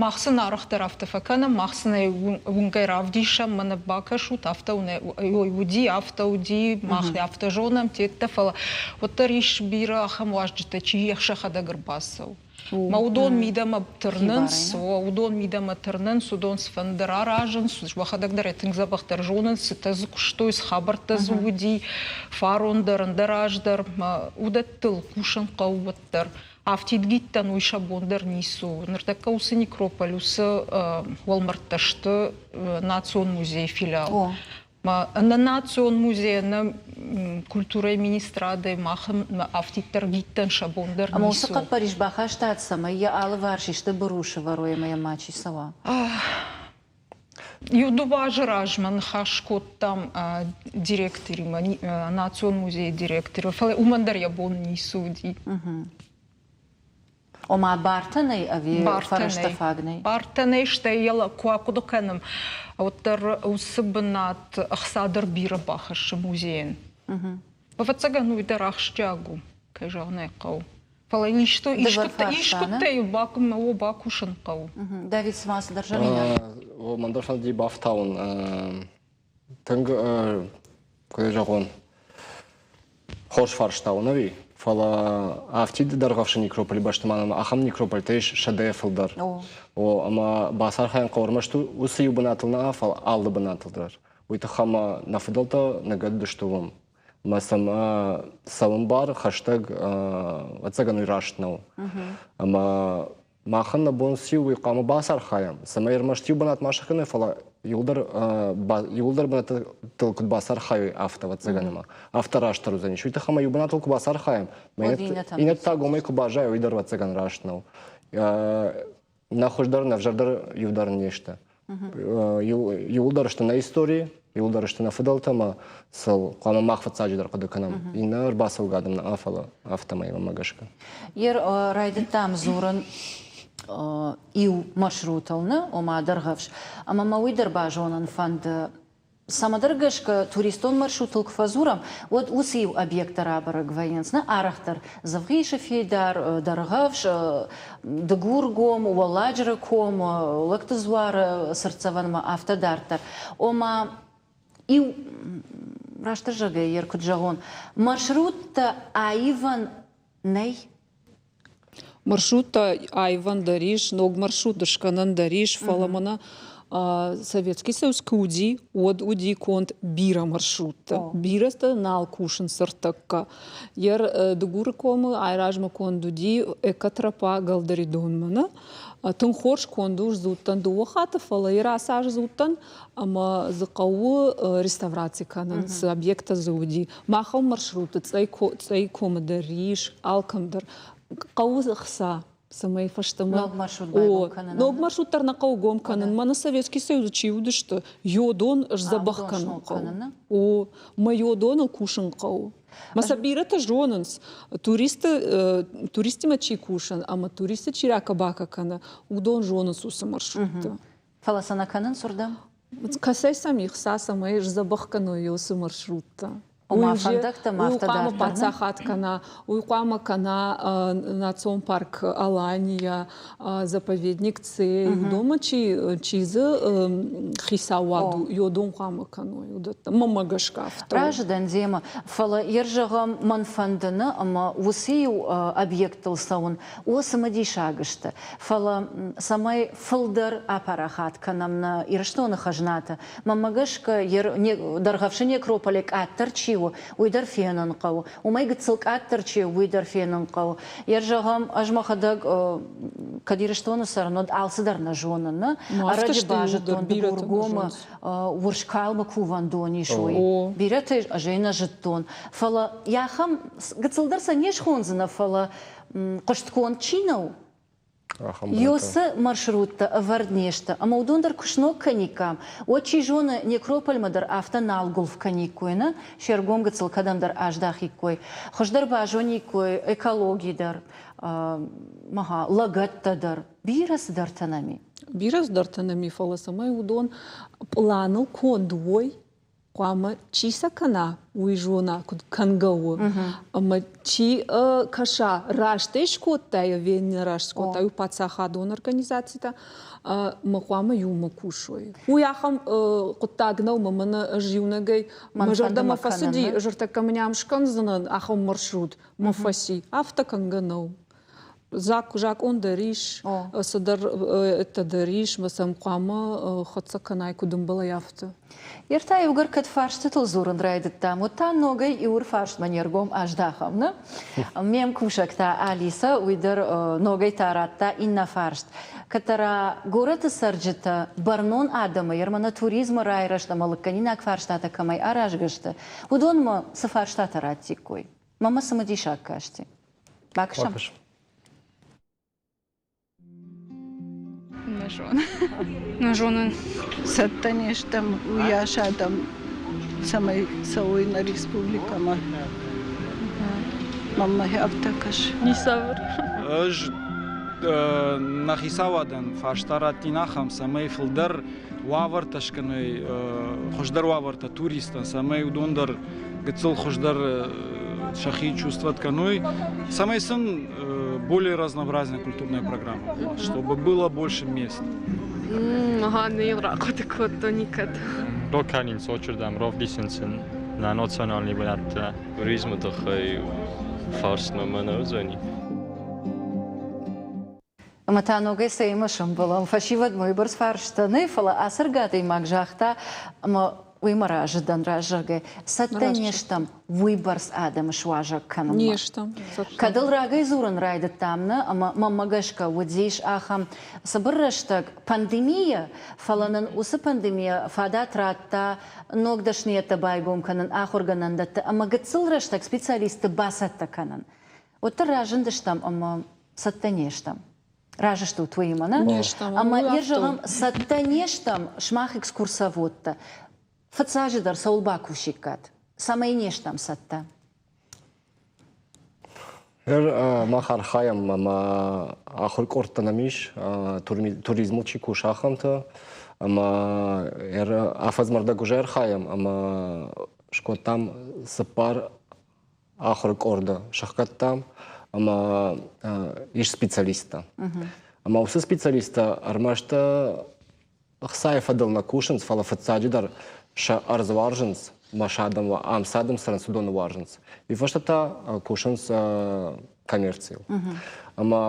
Мах сын арӕхдӕр афтӕ фӕкӕнӕм, мах сын ӕй уынгӕй равдисӕм, мӕнӕ бакӕсут, афтӕ ой уыди, афтӕ уыди, мах афтӕ зонӕм, теттӕ, фӕлӕ уӕддӕр ис бирӕ ахӕм уазджытӕ, чи сӕхӕдӕг ӕрбацӕуы. Мӕ уыдон мидӕмӕ тырнынц, уыдон мидӕмӕ тырнынц, уыдон цыфӕнды аразынц, уӕхӕдӕг дӕр ӕй тынг дзӕбӕхдӕр зонынц, цытӕ дзы куыстой, цы хабӕрттӕ дзы уыди, фарон дӕр, ӕндӕр аз дӕр. Уыдӕттыл кусын хъӕуы уӕддӕр. Афтид гидтӕн уый сӕ бон дӕр ницы у. Ныртӕккӕ уыцы некрополь, уыцы уӕлмӕрдтӕ сты национ музейы филиал. Нӕ национ музей, нӕ культурӕйы министрадӕй мах афтиддӕр гидтӕн сӕ бон дӕр ницы у. Ӕмӕ уыцы хъӕппӕрис бахастат, цӕмӕй йӕ алыварс исты быру сӕвӕрой ӕмӕ йӕм мачи цӕуа? Иу дыууӕ азы размӕ ныхас кодтам директоримӕ, национ музейы директоримӕ, фӕлӕ уымӕн дӕр йӕ бон ницы уыди. Ома бартӕ нӕй ӕви фӕрӕзтӕ фаг нӕй? Бартӕ нӕй, стӕй йӕ куы ахъуыды кӕнӕм, уӕддӕр уыцы бынат ӕхца дӕр бирӕ бахӕссы музейӕн. Ӕвӕццӕгӕн, уый дӕр ахсджиаг у, кӕй зӕгъын ӕй хъӕуы. Фӕлӕ исты искуыдтӕ бакусын хъӕуы. Давид, цыма цыдӕр зӕгъинаг. Мӕн дӕр фӕнди бафтауын. Тынг, куыд зӕгъон, хорз фарста у, ӕви? Фӕлӕ афтид Дӕргъӕвсы некрополы бӕсты ма нӕм ахӕм некрополтӕ ис сӕдӕйӕ фылдӕр. О, ӕмӕ бацархайын хъӕуы ӕрмӕст уыцы иу бынатыл нӕ, фӕлӕ алы бынатыл дӕр. Уый тыххӕй ӕмӕ нӕ фыдӕлтӕ ныгӕд сты уым. Ӕмӕ сӕм цӕуын бар хӕстӕг, ӕцӕгӕн уый раст нӕу. Ӕмӕ махӕн нӕ бон циу, уый хъуамӕ бацархайӕм, цӕмӕй ӕрмӕст иу бынат ма сӕхгӕной, фӕлӕ иуылдӕр, иуылдӕр бынӕттыл куыд бацархайой, афтӕ, ӕвӕццӕгӕн ӕмӕ афтӕ растдӕр уыдзӕнис. Уый тыххӕй ӕмӕ иу бынатыл куы бацархайӕм, иннӕтӕ та гомӕй куы баззайой, уый дӕр ӕвӕццӕгӕн раст нӕу. Нӕ хуыздӕр, нӕ ӕвзӕрдӕр иу дӕр не сты. Иуылдӕр сты нӕ истори, иуылдӕр сты нӕ фыдӕлтӕ ӕмӕ сыл хъуамӕ мах фыццаджыдӕр хъуыды кӕнӕм. Иннӕ ӕрбацӕугӕ адӕм нӕ, фӕлӕ афтӕмӕй мӕмӕ гӕсгӕ. Ер райдыдтам дзурын иу маршрутыл, нӕ, ома Дӕргъӕвс. Ӕмӕ мӕ уый дӕр базонын фӕнды, Цӕмӕдӕр гӕсгӕ туристон маршрутыл куы фӕдзурӕм, уӕд уыцы иу объекттӕ рабӕрӕг вӕййынц нӕ арӕхдӕр Дзывгъисы фидар, Дӕргъӕвс, Дыгургом, Уӕлладжыры ком, Лӕгты дзуары цыртдзӕвӕнмӕ, афтӕ дарддӕр. Ома, иу, растдӕр зӕгъгӕйӕ, куыд зӕгъон, маршруттӕ аивӕн нӕй. Маршруттӕ аивӕн дӕр ис, ног маршрут скӕнӕн дӕр ис, фӕлӕ мӕнӕ Советский Союз куы уыди, уӕд уыди конд бирӕ маршруттӕ. Бирӕтӕ нал кусынц ӕртӕккӕ. Йӕ Дыгуры комы айразмӕ конд уыди экотропа Галдоридонмӕ. Нӕ? Тынг хорз конд у, сдзудтӕн дыууӕ хатты, фӕлӕ йӕ ацы аз дзудтӕн ӕмӕ дзы хъӕуы реставраци кӕнын, цы объекттӕ дзы уыди. Махӕн маршруты Цъӕй комы дӕр ис, алкӕм дӕр. Хъӕуы ӕхца, цӕмӕй фӕстӕмӕ... Ног маршрут байгом кӕнын. Ног маршрут дӕр нӕ хъӕуы гом кӕнын. Мӕнӕ Советский Союзы чи уыдысты, йодон сдзӕбӕх кӕнын хъӕуы. О, мӕ йодоныл кусын хъӕуы. Мӕ сӕ бирӕтӕ зонынц, туристы, туристимӕ чи кусын ӕмӕ туристы чи ракӕ-бакӕ кӕны, уыдон зонынц уыцы маршрутты. Фӕлӕ сӕ нӕ кӕнынц уырдӕм? Кӕцӕй сӕм ихца, цӕмӕй сдзӕбӕх кӕной уыцы маршруттӕ? Ома фӕндӕгтӕм афтӕ хъуамӕ паддзахад кӕна, уый хъуамӕ кӕна национ парк Алания, заповедник Цей, уыдонмӕ чи, чи дзы хицауад у, уыдон хъуамӕ кӕной уыдӕттӕ. Мӕнмӕ гӕсгӕ афтӕ. Разы дӕн демӕ, фӕлӕ йе зӕгъӕм, мӕн фӕнды нӕ ӕмӕ уыцы иу объекттыл цӕуын, о, цымыдисаг сты. Фӕлӕ цӕмӕй фылдӕр апарахат кӕнӕм нӕ Ирыстоны хӕзнатӕ, мӕнмӕ гӕсгӕ, Дӕргъӕвсы некрополӕй къаддӕр чи у, уый дӕр фенын хъӕуы. Уымӕй гыццыл къаддӕр чи у, уый дӕр фенын хъӕуы. Йе зӕгъӕм, ӕз мӕхӕдӕг кӕд Ирыстоны цӕрын, уӕд алцыдӕр нӕ зонын. Нӕ? Ӕрӕджы базыдтон Дыгургомы Урскалмы кувӕндон ис, уый. Бирӕтӕ ӕз ӕй нӕ зыдтон. Фӕлӕ ахӕм гыццылдӕр сӕ не схондзынӕ, фӕлӕ хъуыстгонд чи нӕу, Ёсы маршруттӕ ӕвӕрд не сты, ӕмӕ уыдон дӕр куы сног кӕниккам, уӕд, чи зоны, некропольмӕ дӕр афтӕ нал гуылф кӕниккой, нӕ? Се ргом гыццыл кӕдӕмдӕр аздахиккой, хуыздӕр базониккой экологи дӕр, мӕгъа, лӕгӕттӕ дӕр. Бирӕ цыдӕртӕ нӕм и. Бирӕ цыдӕртӕ нӕм и, фӕлӕ цӕмӕй уыдон пъланыл конд уой, хъуамӕ чи сӕ кӕна, уый зона, куыд кӕнгӕ у. Ӕмӕ чи кӕса, раст ӕй скодтай ӕви не раст скодтай, уый паддзахадон организацитӕ ӕмӕ хъуамӕ иумӕ кусой. Уый ахӕм хъуыддаг нӕу, мӕ мӕнӕ ӕз иунӕгӕй мӕ зӕрдӕмӕ фӕцыди, ӕз ӕртӕккӕ мын ам скӕндзынӕн ахӕм маршрут, мӕ фӕци. Афтӕ кӕнгӕ нӕу. Закъон дӕр ис, цыдӕр ӕддӕ дӕр ис, мӕ сӕм хъуамӕ хӕццӕ кӕнай, куыд ӕмбӕлай, афтӕ. Ер та иугӕр кӕд фарстытыл дзурын райдыдтам, уӕд та ногӕй иуыр фарстмӕ не ргом аздахӕм, нӕ? Ме мкусӕг та Алиса, уый дӕр ногӕй та радта иннӕ фарст. Кӕддӕра горӕты цӕрджытӕ бӕрнон адӕмы, ермӕ туризмы райрӕзт ӕмӕ лыггӕнинаг фарстатӕ кӕмӕй аразгӕ сты, уыдонмӕ цы фарстатӕ раттиккой? Мӕнмӕ цымыдисаг касти. Бакӕсӕм. Нӕ зонын. Нӕ зонын. Цӕттӕ не стӕм уыйас адӕм, цӕмӕй цӕуой нӕ республикӕмӕ. Мӕнмӕ афтӕ кӕсы. Ницавӕр. Ӕз нӕ хицауадӕн фарста раттин ахӕм, цӕмӕй фылдӕр уавӕртӕ скӕной, хуыздӕр уавӕртӕ туристтӕн, цӕмӕй уыдон дӕр гыццыл хуыздӕр сӕхи чувствовать кӕной, цӕмӕй сын более разнообразная культурная программа была, чтобы было больше мест. Ага, не рахъуыды кодтон никӕд. Рокӕнин Сочырдӕм равдисын сын нӕ национальный бынӕттӕ. Туризмы тыххӕй фарстмӕ мӕ нӕ уыдзӕни. Ӕмӕ та ногӕй цӕимӕ сӕмбӕлӕм? Фӕсивӕдмӕ уыйбӕрц фарста нӕй, фӕлӕ ацӕргӕ адӕймаг загъта, ӕмӕ уый мӕ разы дӕн, раззӕгъгӕ, цӕттӕ не стӕм уыйбӕрц адӕмы суазӕг кӕнынмӕ. Не стӕм. Кӕд ыл рагӕй дзурын райдыдтам, нӕ, ӕмӕ мӕнмӕ гӕсгӕ уыдис ахӕм цыбыр рӕстӕг пандемийӕ, фӕлӕ нын уыцы пандемийӕ фадат радта ног дӕсныйӕдтӕ байгом кӕнын ахуыргӕнӕндӕтты ӕмӕ гыццыл рӕстӕг специалистты бацӕттӕ кӕнын. Уӕддӕр разындыстӕм ӕмӕ цӕттӕ не стӕм. Разы стут уыимӕ, нӕ? Не стӕм. Ӕмӕ йе зӕгъӕм, цӕттӕ не стӕм, сымах экскурсоводтӕ. Фыццаджыдӕр цӕуыл бакусиккат? Цӕмӕй не стӕм цӕттӕ? Ныр мах архайӕм ӕмӕ ахуыр къордтӕ нӕм ис, туризмыл чи кусы, ахӕмтӕ. Ӕмӕ афӕдзмӕ ӕрдӕг уже архайӕм ӕмӕ скодтам цыппар ахуыры къорды сӕхгӕдтам ӕмӕ ис специалисттӕ. Ӕмӕ уыцы специалисттӕ ӕрмӕст ӕхцайы фӕдыл нӕ кусынц, фӕлӕ фыццаджыдӕр сӕ ӕрдз уарзынц, ӕмӕ сӕ адӕм ам цы адӕм цӕрынц, уыдоны уарзынц. Уый фӕстӕ та кусынц коммерцийыл. Ӕмӕ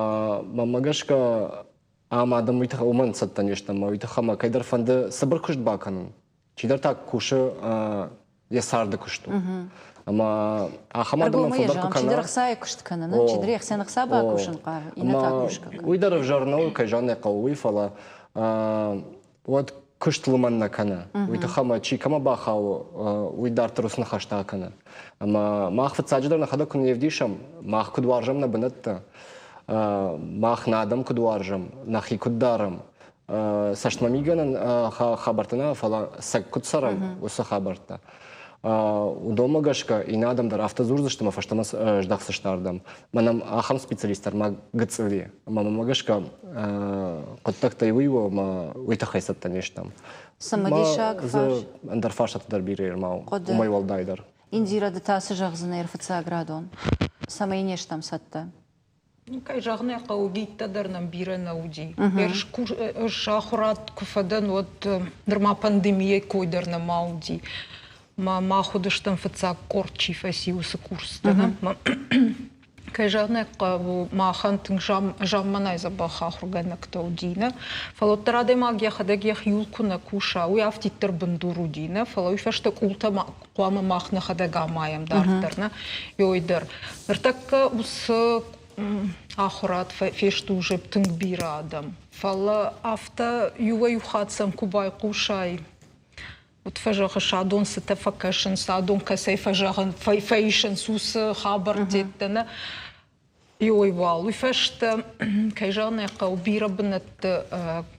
мӕнмӕ гӕсгӕ ам адӕм уый тыххӕй уымӕн цӕттӕ не сты, ӕмӕ уый тыххӕй ӕмӕ кӕйдӕр фӕнды цыбыр куыст бакӕнын, чидӕр та кусы йӕ царды куыст у. Ӕмӕ ахӕм адӕмӕн фылдӕр куы кӕна... Чидӕр ӕхцайы куыст кӕны, чидӕр ӕхсӕн ӕхца бакусын хъавы, иннӕ та кусгӕ кӕны. Уый дӕр ӕвзӕр нӕу, кӕй зӕгъын ӕй хъӕуы, уый, фӕлӕ уӕд куыст лымӕн нӕ кӕны. Уый тыххӕй ӕмӕ чи кӕмӕ бахауы, уый дарддӕр уыцы ныхӕстӕ акӕны. Ӕмӕ мах фыццаджыдӕр нӕхӕдӕг куы не вдисӕм, мах куыд уарзӕм нӕ бынӕттӕ, мах нӕ адӕм куыд уарзӕм, нӕхи куыд дарӕм, цӕстмӕмигӕнӕн хабӕрттӕ нӕ, фӕлӕ цӕг куыд цӕрӕм, уыцы хабӕрттӕ. Уыдонмӕ гӕсгӕ иннӕ адӕм дӕр афтӕ дзурдзысты ӕмӕ фӕстӕмӕ здӕхдзысты ардӕм. Мӕнӕн ахӕм специалист дӕр ма гыццыл и. Ӕмӕ мӕнмӕ гӕсгӕ хъуыддӕгтӕй уый у, ӕмӕ уый тыххӕй цӕттӕ не стӕм. Цымыдисаг фарст. Ӕндӕр фарстатӕ дӕр бирӕ ма уымӕй уӕлдай дӕр. Индира, ды та цы зӕгъдзынӕ ӕрфыццаградон? Цӕмӕй не стӕм цӕттӕ? Кӕй зӕгъын ӕй хъӕуы, гидтӕ дӕр нӕм бирӕ нӕ уыди. Ӕз ахуырад куы фӕдӕн, уӕд нырма пандемийӕ кой дӕр нӕма уыди. Мах уыдыстӕм фыццаг къорд чи фӕци, уыцы курсты. Кӕй зӕгъын ӕй хъӕуы, махӕн тынг замманай дзӕбӕх ахуыргӕнӕгтӕ уыди, нӕ? Фӕлӕ уӕддӕр адӕймаг йӕхӕдӕг йӕхиуыл куы нӕ куса, уый афтиддӕр бындур уыди, нӕ? Фӕлӕ уый фӕстӕ къултӕ хъуамӕ мах нӕхӕдӕг амайӕм дарддӕр, нӕ? Ёй дӕр. Ныртӕккӕ уыцы ахуырад фесты уже тынг бирӕ адӕм. Фӕлӕ афтӕ иуӕй-иу хатт сӕм куы байхъусай, уыд фӕзӕгъыс, адон цытӕ фӕкӕсынц, адон кӕцӕй фӕзӕгъын, фӕисынц уыцы хабӕрттӕ, нӕ? Иой уал уый фӕстӕ, кӕй зӕгъын ӕй хъӕуы, бирӕ бынӕтты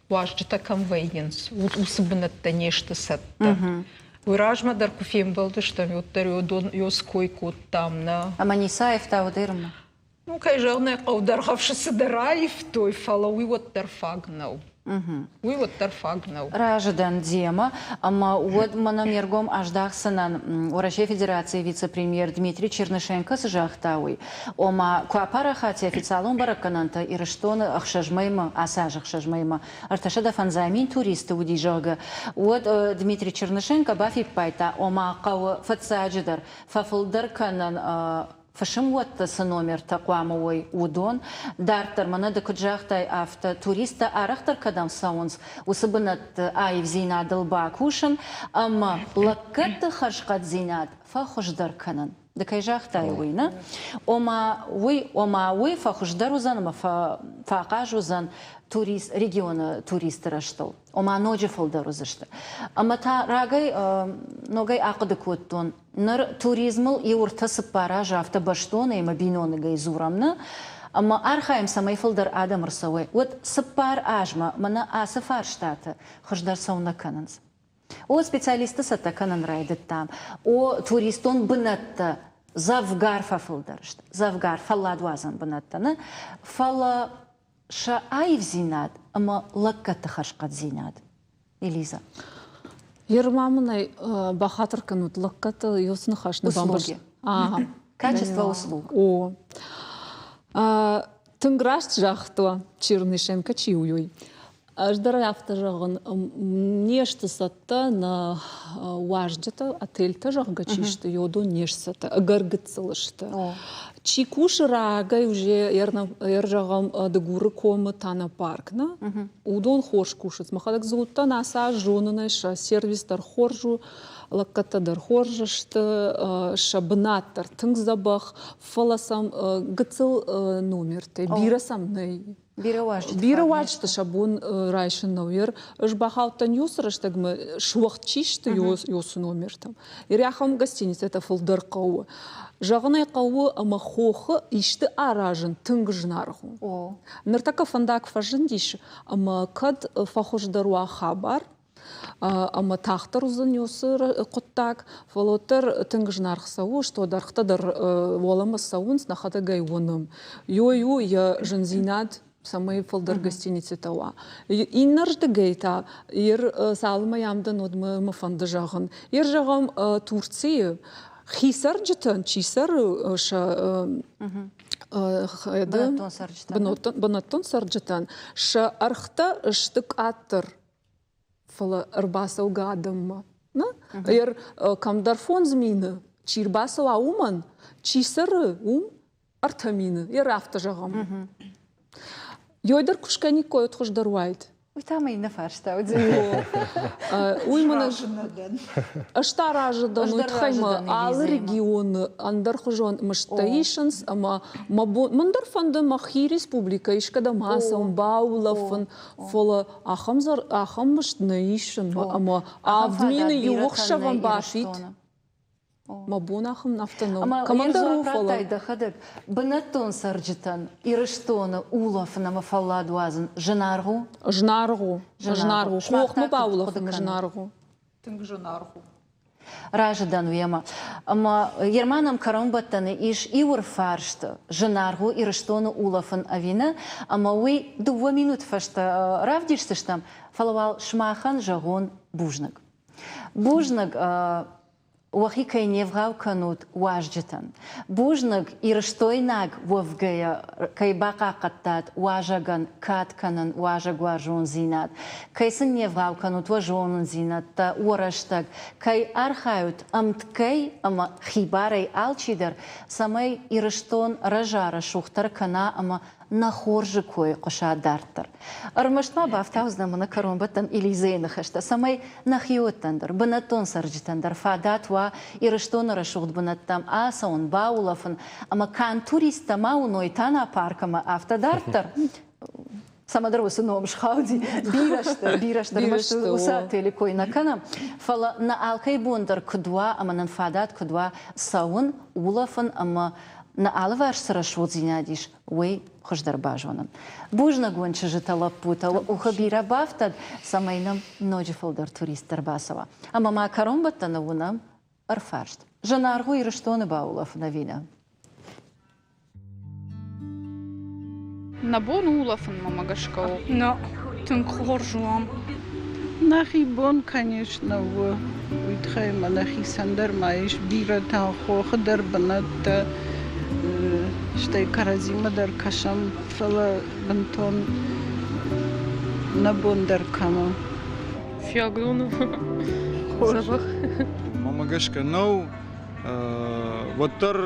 уазджытӕ кӕм вӕййынц, уыцы бынӕттӕ не сты цӕттӕ. Уый размӕ дӕр куы фембӕлдыстӕм, уӕддӕр ё ской кодтам, нӕ. Ӕмӕ ницы аивта уыдермӕ? Ну, кӕй зӕгъын ӕй хъӕуы, Дӕргъӕвсы цыдӕр аивтой, фӕлӕ уый уӕддӕр фаг нӕу. Уый уӕддӕр фаг нӕу. Разы дӕн демӕ, ӕмӕ уӕд мӕнӕ ме ргом аздахдзынӕн Уӕрӕсейы Федерацийы вице-премьер Дмитрий Чернышенко цы загъта, уый. Ома, куы апарахат официалон бӕрӕггӕнӕнтӕ Ирыстоны ӕхсӕз мӕймӕ, ацы аз ӕхсӕз мӕймӕ 350 мин туристы уыди, зӕгъгӕ, уӕд Дмитрий Чернышенко бафиппайдта, ома хъӕуы фыццаджыдӕр фӕфылдӕр кӕнын фысымуӕтты цы номертӕ хъуамӕ уой, уыдон. Дарддӕр, мӕнӕ ды куыд загътай, афтӕ туристтӕ арӕхдӕр кӕдӕм цӕуынц, уыцы бынӕтты аивдзинадыл бакусын ӕмӕ лӕггӕдты хӕрзхъӕддзинад фӕхуыздӕр кӕнын. Ды кӕй загътай, уый, нӕ? Ома уый, ома уый фӕхуыздӕр уыдзӕн ӕмӕ фӕахъаз уыдзӕн турист, регионы туристты рӕзтыл. Ома ноджы фылдӕр уыдзысты. Ӕмӕ та рагӕй ногӕй ахъуыды кодтон, Ныр туризмыл иу ӕртӕ-цыппар азы афтӕ бӕстонӕй ӕмӕ биноныгӕй дзурӕм, нӕ? Ӕмӕ архайӕм, цӕмӕй фылдӕр адӕм ӕрцӕуой. Уӕд цыппар азмӕ мӕнӕ ацы фарстатӕ хуыздӕр цӕуылнӕ кӕнынц? О, специалистты цӕттӕ кӕнын райдыдтам. О, туристон бынӕттӕ дзӕвгар фӕфылдӕр сты, дзӕвгар фӕлладуадзӕн бынӕттӕ, нӕ? Фӕлӕ сӕ аивдзинад ӕмӕ лӕггӕдты хӕрзхъӕддзинад. Элиза. Ерма мын ӕй бахатыр кӕнут, лӕггӕдты уыцы ныхас нӕ бамбӕрст. Ага. Качество услуг. О. Тынг раст загъта Чернышенко чи у, уый. Ӕз дӕр афтӕ зӕгъын, не сты цӕттӕ нӕ уазджытӕ, отельтӕ, зӕгъгӕ, чи сты, уыдон не сты цӕттӕ, ӕгӕр гыццыл сты. Чи кусы рагӕй уже ӕрзӕгъӕм Дыгуры комы Тана-парк, нӕ? Уыдон хорз кусынц. Мӕхӕдӕг дзы уыдтӕн ацы аз зонынӕй сӕ сервис дӕр хорз у, лӕггӕдтӕ дӕр хорз сты, сӕ бынат дӕр тынг дзӕбӕх, фӕлӕ сӕм гыццыл номертӕ бирӕ сӕм нӕй. Бирӕ уазджыты Бирӕ уазджыты сӕ бон райсын нӕу. Ер ӕз бахаудтӕн иуцы рӕстӕгмӕ суӕгъд чи сты иуцы номертӕм. Ер ахӕм гостиницӕтӕ фылдӕр хъӕуы. Зӕгъын ӕй хъӕуы, ӕмӕ хохы исты аразын тынг зынаргъ у. Ныртӕккӕ фӕндаг фӕзындис, ӕмӕ кӕд фӕхуыздӕр уа хабар, ӕмӕ тагъддӕр уыдзӕн уыцы хъуыддаг, фӕлӕ уӕддӕр тынг зынаргъ цӕуы, что дӕргътӕ дӕр уӕлӕмӕ цӕуынц, нӕхӕдӕг ӕй уынӕм. Ёй у йӕ зындзинад, цӕмӕй фылдӕр гостиницӕтӕ уа. Иннӕрдыгӕй та, ер цалынмӕ йӕм дӕн, уӕдмӕ мӕ фӕнды зӕгъын. Ер зӕгъӕм, Турцийы хи цӕрджытӕн чи цӕры сӕ бынӕттон цӕрджытӕн сӕ ӕргътӕ сты къаддӕр фӕлӕ ӕрбацӕугӕ адӕммӕ. Нӕ? Ер кӕмдӕр 5000 чи рбацӕуа уымӕн, чи цӕры, уым 3000, ер афтӕ зӕгъӕм. Ёй дӕр куы скӕниккой, уӕд хуыздӕр уаид. Уый та мӕ иннӕ фарста уыди. Уый мын ӕз та разы дӕн, уый тыххӕй мӕ алы регионы ӕндӕрхуызон мыздтӕ исынц ӕмӕ мӕ бон мӕн дӕр фӕнды мӕхи республикӕ искӕдӕм ацӕуын, баулӕфын, фӕлӕ ахӕм ахӕм мызд нӕ исын ӕмӕ 7000 иу ӕхсӕвӕн бафид. Мӕ бон ахӕм афтӕ нӕу. Кӕмӕндӕр у, фӕлӕ. Дӕхӕдӕг бынӕттон цӕрджытӕн Ирыстоны улӕфын ӕмӕ фӕллад уадзын зынаргъ у? Зынаргъ у. Зынаргъ у. Хохмӕ баулӕфын зынаргъ у. Тынг зынаргъ у. Разы дӕн уемӕ. Ӕмӕ Ерман ӕм кӕронбӕттӕны ис иу ӕрфарст, зынаргъ у Ирыстоны улӕфын ӕви нӕ, ӕмӕ уый дыууӕ минуты фӕстӕ равдисдзыстӕм, фӕлӕ уал сымахӕн зӕгъон бузныг. Бузныг, уӕхи кӕй не вгъау кӕнут уазджытӕн. Бузныг, ирыстойнаг уӕвгӕйӕ кӕй бахъахъхъӕдтат уазӕгӕн кад кӕнын, уазӕгуарзондзинад, кӕй сын не вгъау кӕнут уӕ зонындзинӕдтӕ, уӕ рӕстӕг, кӕй архайут ӕмткӕй ӕмӕ хибарӕй алчидӕр, цӕмӕй Ирыстон рӕза, рӕсугъддӕр кӕна ӕмӕ нӕ хорзы кой хъуыса дарддӕр. Ӕрмӕст ма бафтаудзынӕн мӕнӕ кӕронбӕттӕн Элизӕйы ныхӕстӕ, цӕмӕй нӕхиуӕттӕн дӕр, бынӕттон цӕрджытӕн дӕр фадат уа Ирыстоны рӕсугъд бынӕттӕм ацӕуын, баулӕфын ӕмӕ канд туристтӕ ма уыной Тана парк ӕмӕ афтӕ дарддӕр. Цӕмӕдӕр уыцы ном схауди. Бирӕ сты, бирӕ сты, ӕрмӕст уыцы отели кой нӕ кӕнӕм, фӕлӕ нӕ алкӕй бон дӕр куыд уа ӕмӕ нын фадат куыд уа цӕуын, улӕфын ӕмӕ нӕ алыварс цы рӕсугъддзинад ис, уый хуыздӕр базонын. Бузныг уын, чызджытӕ, лӕппутӕ, уӕ къухы бирӕ бафтӕд, цӕмӕй нӕм ноджы фылдӕр туристтӕ ӕрбацӕуа. Ӕмӕ ма кӕронбӕттӕны уынӕм ӕрфарст. Зынаргъ у Ирыстоны баулӕфын ӕви нӕ? Нӕ бон у улӕфынмӕ гӕсгӕ у. Нӕ, тынг хорз у ам. Нӕхи бон, конечно, у. Уый тыххӕй ма нӕхицӕн дӕр ма ис бирӕтӕ хохы дӕр бынӕттӕ, стӕй кӕрӕдзимӕ дӕр кӕсӕм, фӕлӕ бынтон нӕ бон дӕр кӕм у. Фиагрон у. Дзӕбӕх. Мӕнмӕ гӕсгӕ нӕу. Уӕддӕр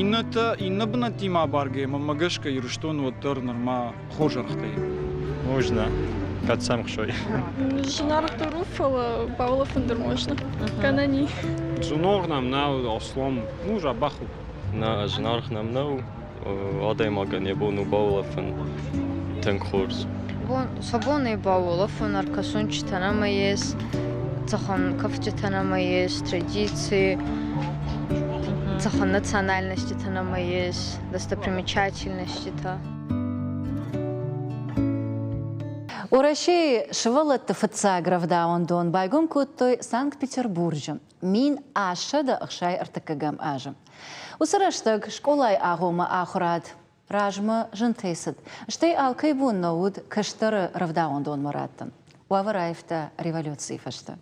иннӕтӕ иннӕ бынӕттимӕ абаргӕйӕ, мӕнмӕ гӕсгӕ, Ирыстон уӕддӕр нырма хорз ӕргътӕй. Можно. Кӕд сӕм хсой. Зынаргъдӕр у, фӕлӕ баулӕфын дӕр можно. Гӕнӕн и. Зынаргъ нӕм нӕу, аслам, ну, дзӕбӕх у. Нӕ, зынаргъ нӕм нӕу. Адӕймагӕн йӕ бон у баулӕфын тынг хорз. Сӕ бон ӕй баулӕфун, ӕркӕсунчитӕ нӕмӕ ес, цӕхуӕн кафджытӕ нӕмӕ ес, традици, цӕхуӕн национальноститӕ нӕмӕ ес, достопримечательноститӕ. Уӕрӕсейы сывӕллӕтты фыццаг рӕвдауӕндон байгом кодтой Санкт-Петербурджы 1863 азы. Уыцы рӕстӕг скъолайы агъоммӕ ахуырад размӕ зынтӕй цыд, стӕй алкӕй бон нӕ уыд кӕстӕры рӕвдауӕндонмӕ раттын. Уавӕр аивта революцийы фӕстӕ.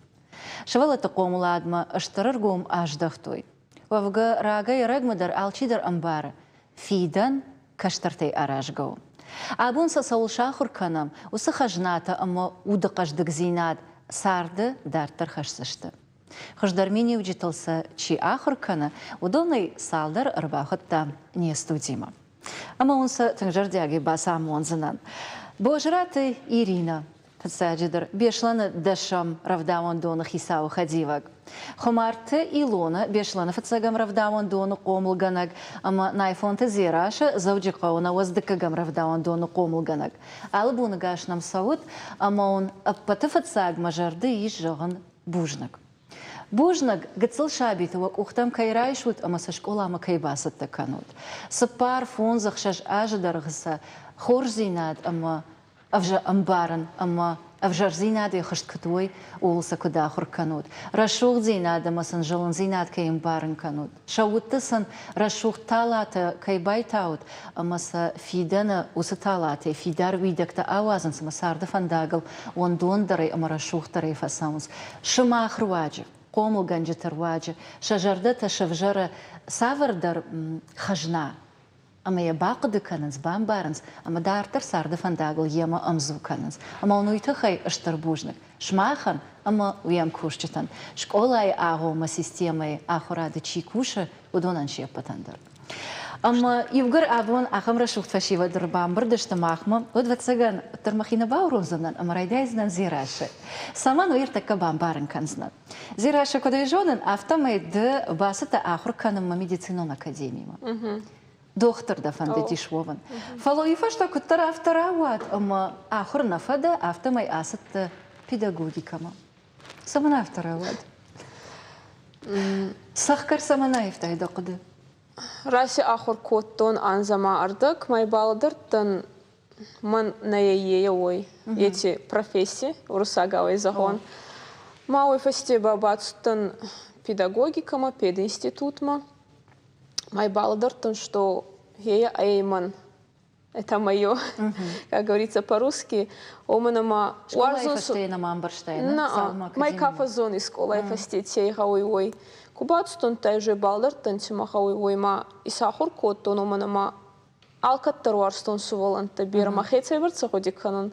Сывӕллӕтты хъомыладмӕ стыр ӕргом аздӕхтой. Уӕвгӕ, рагӕй-ӕрӕгмӕ дӕр алчидӕр ӕмбары, фидӕн кӕстӕртӕй аразгӕ у. Абон сӕ цӕуыл сахуыр кӕнӕм, уыцы хӕзнатӕ ӕмӕ уды хъӕздыгдзинад царды дарддӕр хӕсдзысты. Хуыздӕр миниуджытыл сӕ чи ахуыр кӕны, уыдонӕй цалдӕр ӕрбахуыдтам не студимӕ. Ӕмӕ уын сӕ тынг зӕрдиагӕй бацамондзынӕн. Бозраты Иринӕ, фыццаджыдӕр, Беслӕны дӕсӕм рӕвдауӕндоны хицауы хӕдивӕг. Хуымарты Илонӕ, Беслӕны фыццӕгӕм рӕвдауӕндоны хъомылгӕнӕг ӕмӕ Найфонты Дзерассӕ, Дзӕуджыхъӕуы науӕдз дыккӕгӕм рӕвдауӕндоны хъомылгӕнӕг. Алы боныгӕс нӕм цӕут, ӕмӕ уын ӕппӕты фыццаг мӕ зӕрды ис зӕгъын бузныг. Бузныг, гыццыл сабиты уӕ къухтӕм кӕй райсут ӕмӕ сӕ скъоламӕ кӕй бацӕттӕ кӕнут. Цыппар, фондз, ӕхсӕз азы дӕргъы сӕ хорздзинад ӕмӕ ӕмбарын ӕмӕ ӕвзӕрдзинадӕй хызт куыд уой, ууыл сӕ куыд ахуыр кӕнут. Рӕсугъддзинад ӕмӕ сын зылындзинад кӕй ӕмбарын кӕнут. Сӕ удты сын рӕсугъд талатӕ кӕй байтаут ӕмӕ сӕ фидӕны уыцы талатӕй фидар уидӕгтӕ ауадзынц ӕмӕ царды фӕндагыл уӕндондӕрӕй ӕмӕ рӕсугъддӕрӕй фӕцӕуынц. Сымах руаджы, хъомылгӕнджыты руаджы сӕ зӕрдӕтӕ сӕвзӕры цавӕрдӕр хӕзна, ӕмӕ йӕ бахъуыды кӕнынц, бамбарынц ӕмӕ дарддӕр царды фӕндагыл йемӕ ӕмдзу кӕнынц. Ӕмӕ уын уый тыххӕй стыр бузныг сымахӕн ӕмӕ уе мкусджытӕн, скъолайы агъоммӕ системӕйы ахуырады чи кусы, уыдонӕн се ппӕтӕн дӕр. Ӕмӕ иугӕр абон ахӕм рӕсугъд фӕсивӕд ӕрбамбырд сты махмӕ, уӕд, ӕвӕццӕгӕн, уӕддӕр мӕхи нӕ бауромдзынӕн ӕмӕ райдайдзынӕн Дзерассӕ. Цӕмӕн, уый ӕртӕккӕ бамбарын кӕндзынӕн. Дзерассӕ, куыд ӕй зонын, афтӕмӕй ды бацыдтӕ ахуыр кӕнынмӕ медицинон академимӕ. Дохтыр дӕ фӕндыдис уӕвын. Фӕлӕ уый фӕстӕ куыддӕр афтӕ рауад, ӕмӕ ахуыр нӕ фӕдӕ, афтӕмӕй ацыдтӕ педагогикӕмӕ. Цӕмӕн афтӕ рауад? Цӕхгӕр цӕмӕн аивтай дӕ хъуыды? Раси ахуыр кодтон анз ӕма ӕрдӕг, мӕ балӕдӕрдтӕн мӕн нӕ ее уой, еци професси, уруссагау зӕгъон. Ма уой фӕсте ба бацудтӕн педагогикӕмӕ, пединститутмӕ. Ма балӕдӕрдтӕн, что ее ӕй мӕн. Это мое, как говорится по-русски. Уомӕн ӕма уарзун фӕсте нӕма ӕмбӕрстай, нӕ? Мӕ ка фӕззони скъолай фӕсте ци гъӕуй, уой. Ку бацудтӕн, уже балӕдӕрдтӕн, ци мӕ гъӕуй, уой ма исахур кодтон, уомӕн ӕма алкӕддӕр уарзтон сувӕллӕнттӕ берӕ мӕхе цӕйбӕрцӕ гъуди кӕнун.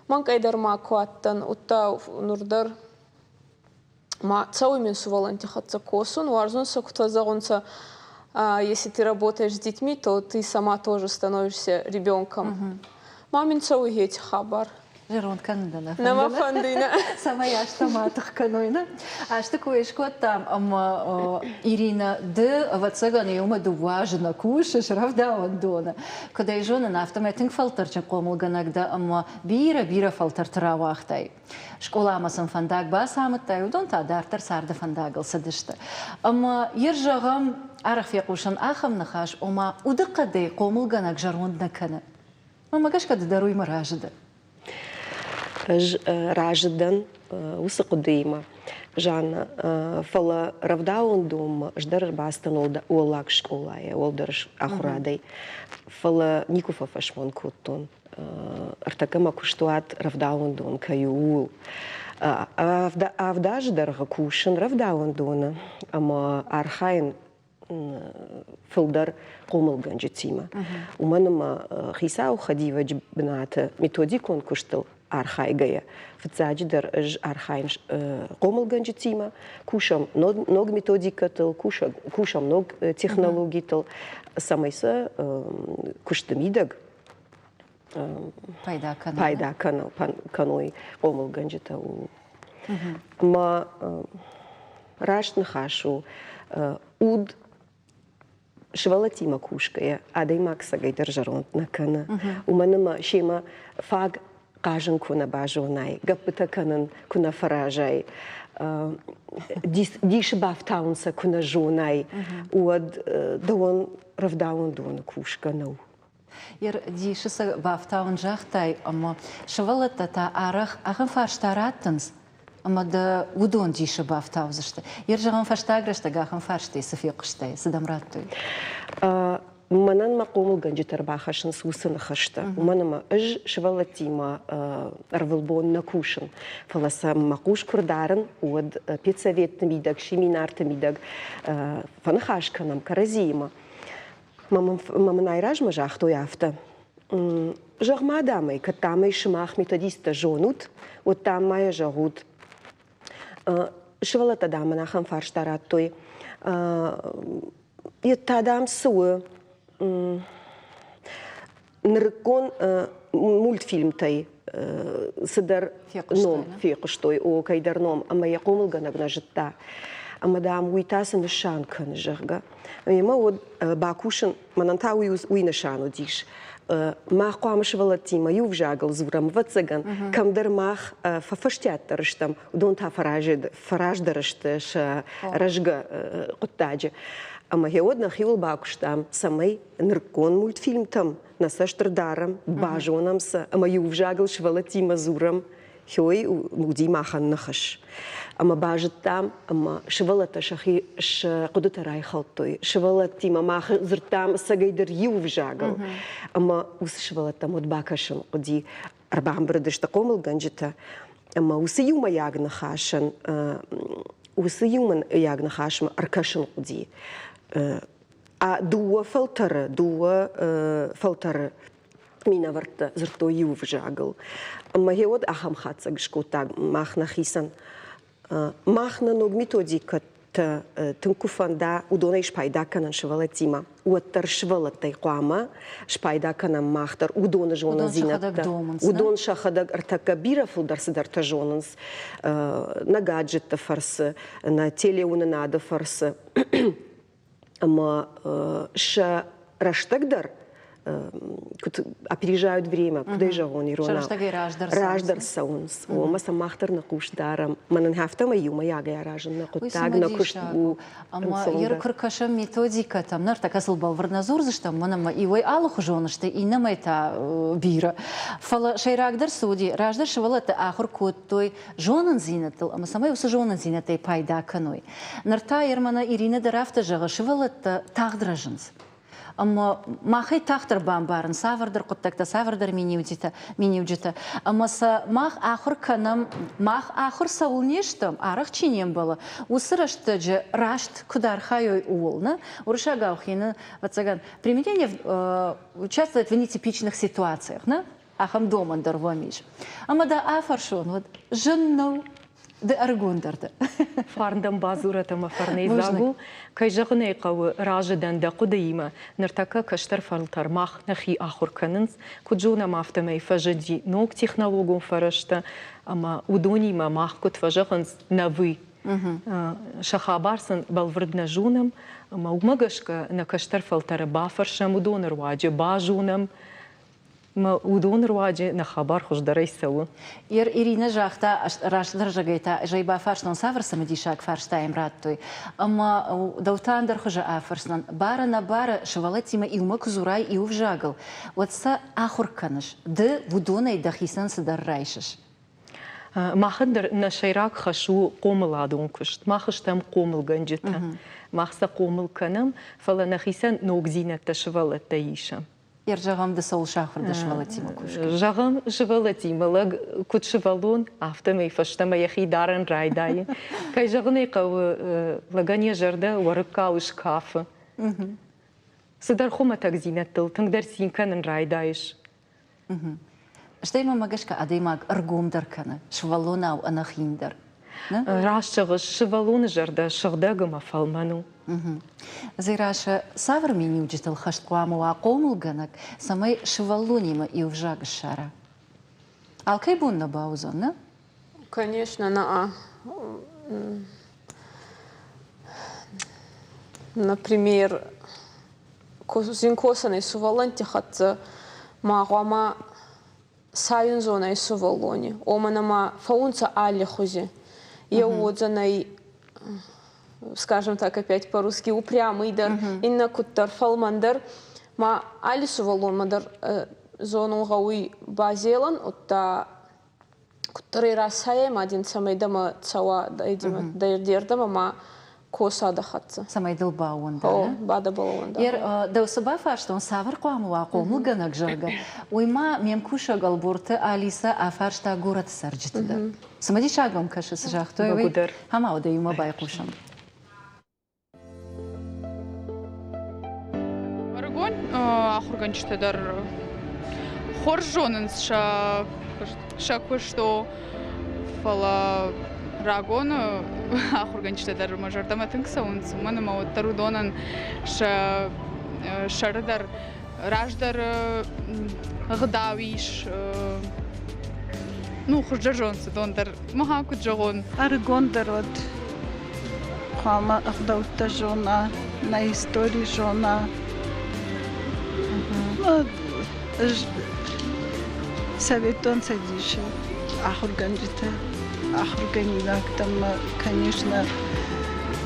Мӕнкъӕй дӕр ма ку адтӕн, удта нур дӕр ма цӕуй мин сувӕллӕнтти хӕццӕ косун, уарзун сӕ куд фӕззӕгъунцӕ, если ты работаешь с детьми, то ты сама тоже становишься ребенком. Ма мин цӕуй еци хабар. Зӕронд кӕнын дӕ нӕ фӕнды? Нӕ мӕ фӕнды, нӕ. Цӕмӕй азтӕ ма тых кӕной, нӕ? Азты кой скодтам, ӕмӕ Иринӕ, ды, ӕвӕццӕгӕн, иумӕ дыууӕ азы нӕ кусыс рӕвдауӕндоны. Куыд ӕй зонын, афтӕмӕй тынг фӕлтӕрджын хъомылгӕнӕг дӕ ӕмӕ бирӕ-бирӕ фӕлтӕрты рауагътай. Скъоламӕ сын фӕндаг бацамыдтай, уыдон та дарддӕр царды фӕндагыл цыдысты. Ӕмӕ йе зӕгъӕм, арӕх фехъусын ахӕм ныхас, ома удыхъӕдӕй хъомылгӕнӕг зӕронд нӕ кӕны. Мӕнмӕ гӕсгӕ ды дӕр уыимӕ разы дӕ. Ӕз разы дӕн уыцы хъуыдыимӕ, Жанна, фӕлӕ рӕвдауӕндонмӕ ӕз дӕр ӕрбацыдтӕн уӕллаг скъолайӕ, уӕлдӕр ахуырадӕй, фӕлӕ никуы фӕфӕсмон кодтон. Ӕртӕккӕ мӕ куыстуат рӕвдауӕндон кӕй у, ууыл. Авд азы дӕргъы кусын рӕвдауӕндоны ӕмӕ архайын фылдӕр хъомылгӕнджытимӕ. Уымӕн ӕмӕ хицауы хӕдивӕджы бынаты методикон куыстыл архайгӕйӕ, фыццаджыдӕр ӕз архайын хъомылгӕнджытимӕ, кусӕм ног методикӕтыл, кусӕм ног технологитыл, цӕмӕй сӕ куысты мидӕг пайда кӕной хъомылгӕнджытӕ. Ӕмӕ раст ныхас у, уд сывӕллӕттимӕ кусгӕйӕ адӕймаг цӕгӕйдӕр зӕронд нӕ кӕны, уымӕн ӕмӕ семӕ фаг хъазын куы нӕ базонай, гӕппытӕ кӕнын куы нӕ фӕразай, дисы бафтауын сӕ куы нӕ зонай, уӕд дӕуӕн рӕвдауӕндоны кусгӕ нӕу. Дисы сӕ бафтауын загътай, ӕмӕ сывӕллӕттӕ та арӕх ахӕм фарста раттынц, ӕмӕ дӕ уыдон дисы бафтаудзысты. Йе зӕгъӕм, фӕстаг рӕстӕг ахӕм фарстӕй цы фехъуыстай, цы дӕм радтой? Мӕнӕн мӕ хъомылгӕнджытӕ ӕрбахӕссынц уыцы ныхӕстӕ, уымӕн ӕмӕ ӕз сывӕллӕттимӕ ӕрвылбон нӕ кусын, фӕлӕ сӕм мӕ хъус куы рдарын, уӕд педсоветты мидӕг, семинарты мидӕг фӕныхас кӕнӕм кӕрӕдзиимӕ. Мӕ мын айразмӕ загътой афтӕ: Зӕгъ-ма, дам ӕй, кӕд дам ӕй сымах методисттӕ зонут, уӕд дам ма йӕ зӕгъут. Сывӕллӕттӕ, дам, мын ахӕм фарста радтой. Йед та, дам, цы у? Нырыккон мультфильмтӕй цыдӕр ном фехъуыстой, о, кӕйдӕр ном, ӕмӕ йӕ хъомылгӕнӕг нӕ зыдта. Ӕмӕ, дам, уый та цы нысан кӕны, зӕгъгӕ. Ӕмӕ уӕд бакусын, мӕнӕн та уый, уый нысан уыдис. Мах хъуамӕ сывӕллӕттимӕ иу взагыл дзурӕм, ӕвӕццӕгӕн, кӕмдӕр мах фӕфӕстиатдӕр стӕм, уыдон та фӕраздӕр сты сӕ рӕзгӕ хъуыддаджы. Ӕмӕ гъеуӕд нӕхиуыл бакуыстам, цӕмӕй нырыккон мультфильмтӕм нӕ цӕст ӕрдарӕм, базонӕм сӕ ӕмӕ иу взагыл сывӕллӕттимӕ дзурӕм. Хёй уыди махӕн ныхас. Ӕмӕ базыдтам, ӕмӕ сывӕллӕттӕ сӕхи сӕ хъуыдытӕ райхӕлдтой. Сывӕллӕттимӕ мах дзырдтам ӕцӕгӕйдӕр иу взагыл. Ӕмӕ уыцы сывӕллӕттӕм уӕд бакӕсын хъуыди. Ӕрбамбырд сты хъомылгӕнджытӕ. Ӕмӕ уыцы иумӕйаг ныхасӕн уыцы иумӕйаг ныхасмӕ ӕркӕсын хъуыди. А дыууӕ фӕлтӕры, дыууӕ фӕлтӕры минӕвӕрттӕ дзырдтой иу взагыл. Ӕмӕ гъеуӕд ахӕм хатдзӕг скодта мах нӕхицӕн. Мах нӕ ног методикӕтӕ тынг куы фӕнда, уыдонӕй спайда кӕнын сывӕллӕттимӕ, уӕддӕр сывӕллӕттӕй хъуамӕ спайда кӕнӕм мах дӕр уыдоны зонындзинӕдтӕ. Уыдон сӕхӕдӕг ӕртӕккӕ бирӕ фылдӕр цыдӕртӕ зонынц нӕ гаджетты фӕрцы, нӕ телеуынынады фӕрцы. Ӕмӕ сӕ рӕстӕг дӕр куыд опережают время, куыд ӕй зӕгъон иронау. Рӕстӕгӕй раздӕр раздӕр цӕуынц. Омӕ сӕ мах дӕр нӕ хъус дарӕм. Мӕнӕн афтӕмӕй иумӕйагӕй аразын нӕ хъуыддаг, нӕ куыст у Ӕмӕ йер куы ркӕсӕм методикӕтӕм, ныртӕккӕ сыл бӕлвырд нӕ дзурдзыстӕм, уымӕн ӕмӕ иуӕй алыхуызон сты, иннӕмӕй та бирӕ. Фӕлӕ сӕйрагдӕр цы уыди, раздӕр сывӕллӕтты ахуыр кодтой зонындзинӕдтыл ӕмӕ цӕмӕй уыцы зонындзинӕдтӕй пайда кӕной. Ныр та Ермана Иринӕ дӕр афтӕ зӕгъы, сывӕллӕттӕ тагъд рӕзынц. Ӕмӕ махӕй тагъддӕр бамбарын цавӕрдӕр хъуыддӕгтӕ, цавӕрдӕр миниуджытӕ, миниуджытӕ. Ӕмӕ сӕ мах ахуыр кӕнӕм, мах ахуыр цӕуыл не стӕм, арӕх чи не мбӕлы, уыцы рӕстӕджы раст куыд архайой, ууыл. Нӕ? Уырыссагау хины, ӕвӕццӕгӕн, применение участвует в нетипичных ситуациях. Нӕ? Ахӕм домӕн дӕр уӕм ис. Ӕмӕ дӕ афӕрсон, уӕд зын нӕу, ды ӕрыгондӕр дӕ. Фарн дӕм бадзурӕт ӕмӕ фӕрнӕйдзаг у. Кӕй зӕгъын ӕй хъӕуы, разы дӕн дӕ хъуыдыимӕ. Ныртӕккӕ кӕстӕр фӕлтӕр мах нӕхи ахуыр кӕнынц. Куыд зонӕм, афтӕмӕй фӕзынди ног технологон фӕрӕзтӕ ӕмӕ уыдонимӕ мах, куыд фӕзӕгъынц, нӕ вы. Сӕ хабар сын бӕлвырд нӕ зонӕм, ӕмӕ уымӕ гӕсгӕ нӕ кӕстӕр фӕлтӕры бафӕрсӕм, уыдоны руаджы базонӕм, Мӕ уыдон руаджы нӕ хабар хуыздӕрӕй цӕуы. Ер Иринӕ загъта, растдӕр зӕгӕй та ӕз ӕй бафарстон, цавӕр цымыдисаг фарста йӕм радтой. Ӕмӕ дӕу та ӕндӕр хуызы афӕрсынӕн, бары-нӕбары сывӕллӕттимӕ иумӕ куы дзурай иу взагыл, уӕд сӕ ахуыр кӕныс, ды уыдонӕй дӕхицӕн цыдӕр райсыс. Махӕн дӕр нӕ сӕйраг хӕс у хъомыладон куыст. Мах стӕм хъомылгӕнджытӕ. Мах сӕ хъомыл кӕнӕм, фӕлӕ нӕхицӕн ногдзинӕдтӕ сывӕллӕттӕ исӕм. Ер зӕгъӕм, ды цӕуыл сахуыр дӕ сывӕллӕттимӕ кусгӕ? Зӕгъӕм, сывӕллӕттимӕ лӕг куыд сывӕллон, афтӕмӕй фӕстӕмӕ йӕхи дарын райдайы. Кӕй зӕгъын ӕй хъӕуы, лӕгӕн йӕ зӕрдӕ уӕрыккау скафы. Цыдӕр хуымӕтӕгдзинӕдтыл тынгдӕр цин кӕнын райдайыс. Стӕй мӕмӕ гӕсгӕ адӕймаг ӕргомдӕр кӕны, сывӕллонау ӕнӕхиндӕр. Раст зӕгъыс, сывӕллоны зӕрдӕ сыгъдӕг ӕмӕ фӕлмӕн у. Дзерассӕ, цавӕр миниуджытыл хӕст хъуамӕ уа хъомылгӕнӕг, цӕмӕй сывӕллонимӕ иу взаг ссара? Алкӕй бон нӕ бауыдзӕн, нӕ? Конечно, на Например, зин косӕнӕй сувӕллӕнтти хӕццӕ ма гъуама сайун зонӕй сувӕллони, уомӕн ӕма фӕуунцӕ аллихузи. Еу уодзӕнӕй, скажем так, опять по-русски, упрямый дӕр, иннӕ куддӕр фӕлмӕндӕр. Ма алли сувӕллонмӕ дӕр зонун гъӕуй базелӕн, удта куддӕр ӕй расайай ма дин цӕмӕй дӕмӕ цӕуа де рдӕмӕ ма коса дӕ хӕццӕ. Цӕмӕй дыл баууӕнда. О, ба дӕбӕл ӕууӕнда. Ер, дӕу цы бафарстон, цавӕр хъуамӕ уа хъомылгӕнӕг, зӕгъгӕ, уый ма ме мкусӕг Ӕлборты Алисӕ афарста горӕты цӕрджыты дӕр. Цымыдисаг мӕм кӕсы, цы загътой, уый. Ӕмӕ уӕдӕ иумӕ байхъусӕм. Ӕрыгон ахуыргӕнджытӕ дӕр хорз зонынц сӕ куыст, сӕ куыст, фӕлӕ. Рагон ахуыргӕнджытӕ дӕр мӕ зӕрдӕмӕ тынг цӕуынц, уымӕн ӕмӕ уӕддӕр уыдонӕн сӕ сӕры дӕр раздӕр ӕгъдау ис, ну, хуыздӕр зонынц уыдон дӕр. Махӕн куыд зӕгъон? Ӕрыгондӕр уӕд хъуамӕ ӕгъдӕуттӕ зона, нӕ истори зона. Ӕз Советон Цӕдисы ахуыргӕнджытӕ, ахуыргӕнинӕгтӕм, конечно,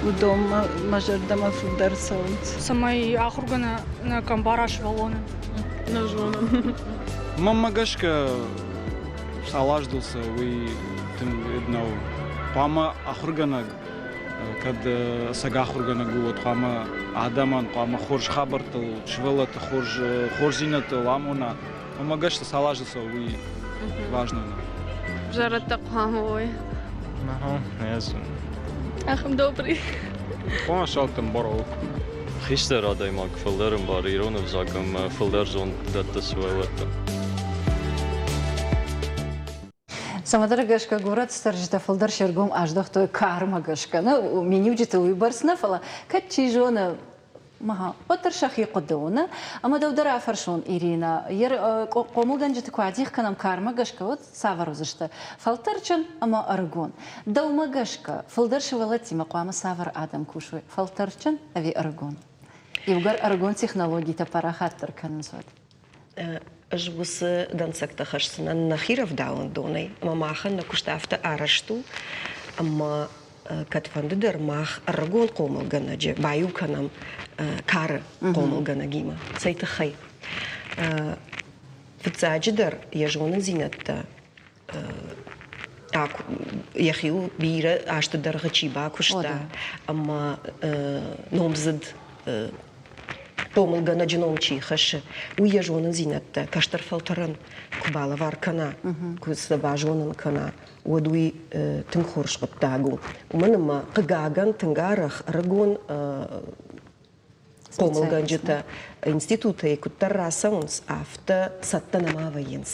уыдонмӕ мӕ зӕрдӕмӕ фылдӕр цӕуынц. Цӕмӕй ахуыргӕнӕг ӕмбара сывӕллоны. Нӕ зонын. Мӕнмӕ гӕсгӕ, цал аздыл цӕуы, уый тынг нӕу. Хъуамӕ ахуыргӕнӕг, кӕд ӕцӕг ахуыргӕнӕг у, уӕд хъуамӕ адӕмӕн хъуамӕ хорз хабӕрттыл, сывӕллӕтты хорз хорздзинӕдтыл амона. Мӕнмӕ гӕсгӕ, цал азы цӕуы, уый важно нӕу. Зӕрӕдтӕ хъуамӕ уой. Ага, не знаю. Ахӕм добрый. Хъуамӕ сӕлттӕм барауы. Хистӕр адӕймаг фылдӕр ӕмбары ирон ӕвзаг ӕмӕ фылдӕр зонд дӕтты сывӕллӕттӕн. Цӕмӕдӕр гӕсгӕ горӕты цӕрджытӕ фылдӕр се ргом аздӕхтой кармӕ гӕсгӕ. Нӕ миниуджыты уыйбӕрц нӕ, фӕлӕ кӕд чи зоны, уӕддӕр сӕхи хъуыды у, нӕ? Ӕмӕ дӕу дӕр афӕрсон, Иринӕ, хъомылгӕнджыты куы адих кӕнӕм кармӕ гӕсгӕ, уӕд цавӕр уыдзысты? Фӕлтӕрджын ӕмӕ ӕрыгон. Дӕумӕ гӕсгӕ, фылдӕр сывӕллӕттимӕ хъуамӕ цавӕр адӕм кусой, фӕлтӕрджын ӕви ӕрыгон? Иугӕр ӕрыгон технологитӕ парахатдӕр кӕнынц, уӕд. Ӕз уыцы дӕнцӕгтӕ хӕсдзынӕн нӕхи рӕвдауӕндонӕй, ӕмӕ махӕн нӕ куыст афтӕ арӕзт у, ӕмӕ кӕдфӕнды дӕр мах ӕрыгон хъомылгӕнӕджы баиу кӕнӕм кары хъомылгӕнӕгимӕ. Цӕй тыххӕй? Фыццаджыдӕр йӕ зонындзинӕдтӕ йӕхиуыл бирӕ азты дӕргъы чи бакуыста ӕмӕ номдзыд хъомылгӕнӕджы ном чи хӕссы, уый йӕ зонындзинӕдтӕ кӕстӕр фӕлтӕрӕн куы балӕвар кӕна, куы сӕ базонын кӕна, уӕд уый тынг хорз хъуыддаг у. Уымӕн ӕмӕ, хъыгагӕн, тынг арӕх ӕрыгон хъомылгӕнджытӕ институтӕй куыддӕр рацӕуынц, афтӕ цӕттӕ нӕма вӕййынц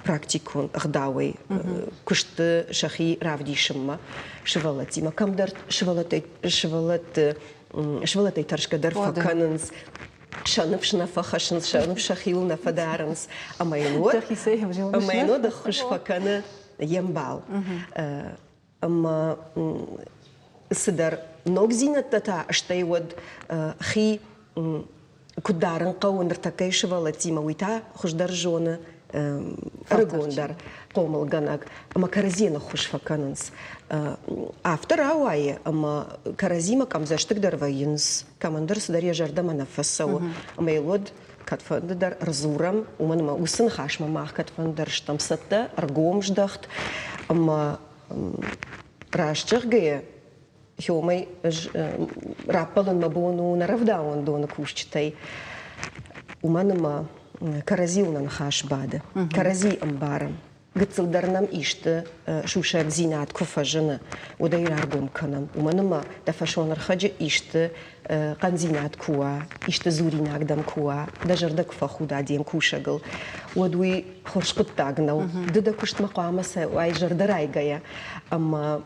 практикон ӕгъдауӕй куысты сӕхи равдисынмӕ сывӕллӕттимӕ. Кӕмдӕр сывӕллӕттӕй сывӕллӕтты сывӕллӕттӕй тӕрсгӕ дӕр фӕкӕнынц, сӕ ныфс нӕ фӕхӕссынц, сӕ ныфс сӕхиуыл нӕ фӕдарынц, ӕмӕ йын уӕд ӕмӕ йын уӕд ӕххуыс фӕкӕны йе мбал. Ӕмӕ цыдӕр ногдзинӕдтӕ та стӕй уӕд хи куыд дарын хъӕуы ныртӕккӕйы сывӕллӕттимӕ, уый та хуыздӕр зоны ӕрыгондӕр хъомылгӕнӕг ӕмӕ кӕрӕдзийӕн ӕххуыс фӕкӕнынц. Афтӕ рауайы, ӕмӕ кӕрӕдзимӕ къӕмдзӕстыг дӕр вӕййынц, кӕмӕндӕр цыдӕр йӕ зӕрдӕмӕ нӕ фӕцӕуы, ӕмӕ йыл уӕд кӕдфӕнды дӕр ӕрдзурӕм, уымӕн ӕмӕ уыцы ныхасмӕ мах кӕдфӕнды дӕр стӕм цӕттӕ, ӕргом здӕхт ӕмӕ раст зӕгъгӕйӕ, Уымӕй ӕз раппӕлын мӕ бон у нӕ рӕвдауӕндоны кусджытӕй, уымӕн ӕмӕ кӕрӕдзиуыл нӕ ныхас бады, кӕрӕдзи ӕмбарӕм. Гыццыл дӕр нӕм исты сусӕгдзинад куы фӕзыны, уӕд ӕй раргом кӕнӕм, уымӕн ӕмӕ дӕ фӕсонӕрхӕджы исты хъӕндзинад куы уа, исты дзуринаг дӕм куы уа, дӕ зӕрдӕ куы фӕхуда де мкусӕгыл, уӕд уый хорз хъуыддаг нӕу. Ды дӕ куыстмӕ хъуамӕ цӕуай зӕрдӕрайгӕйӕ ӕмӕ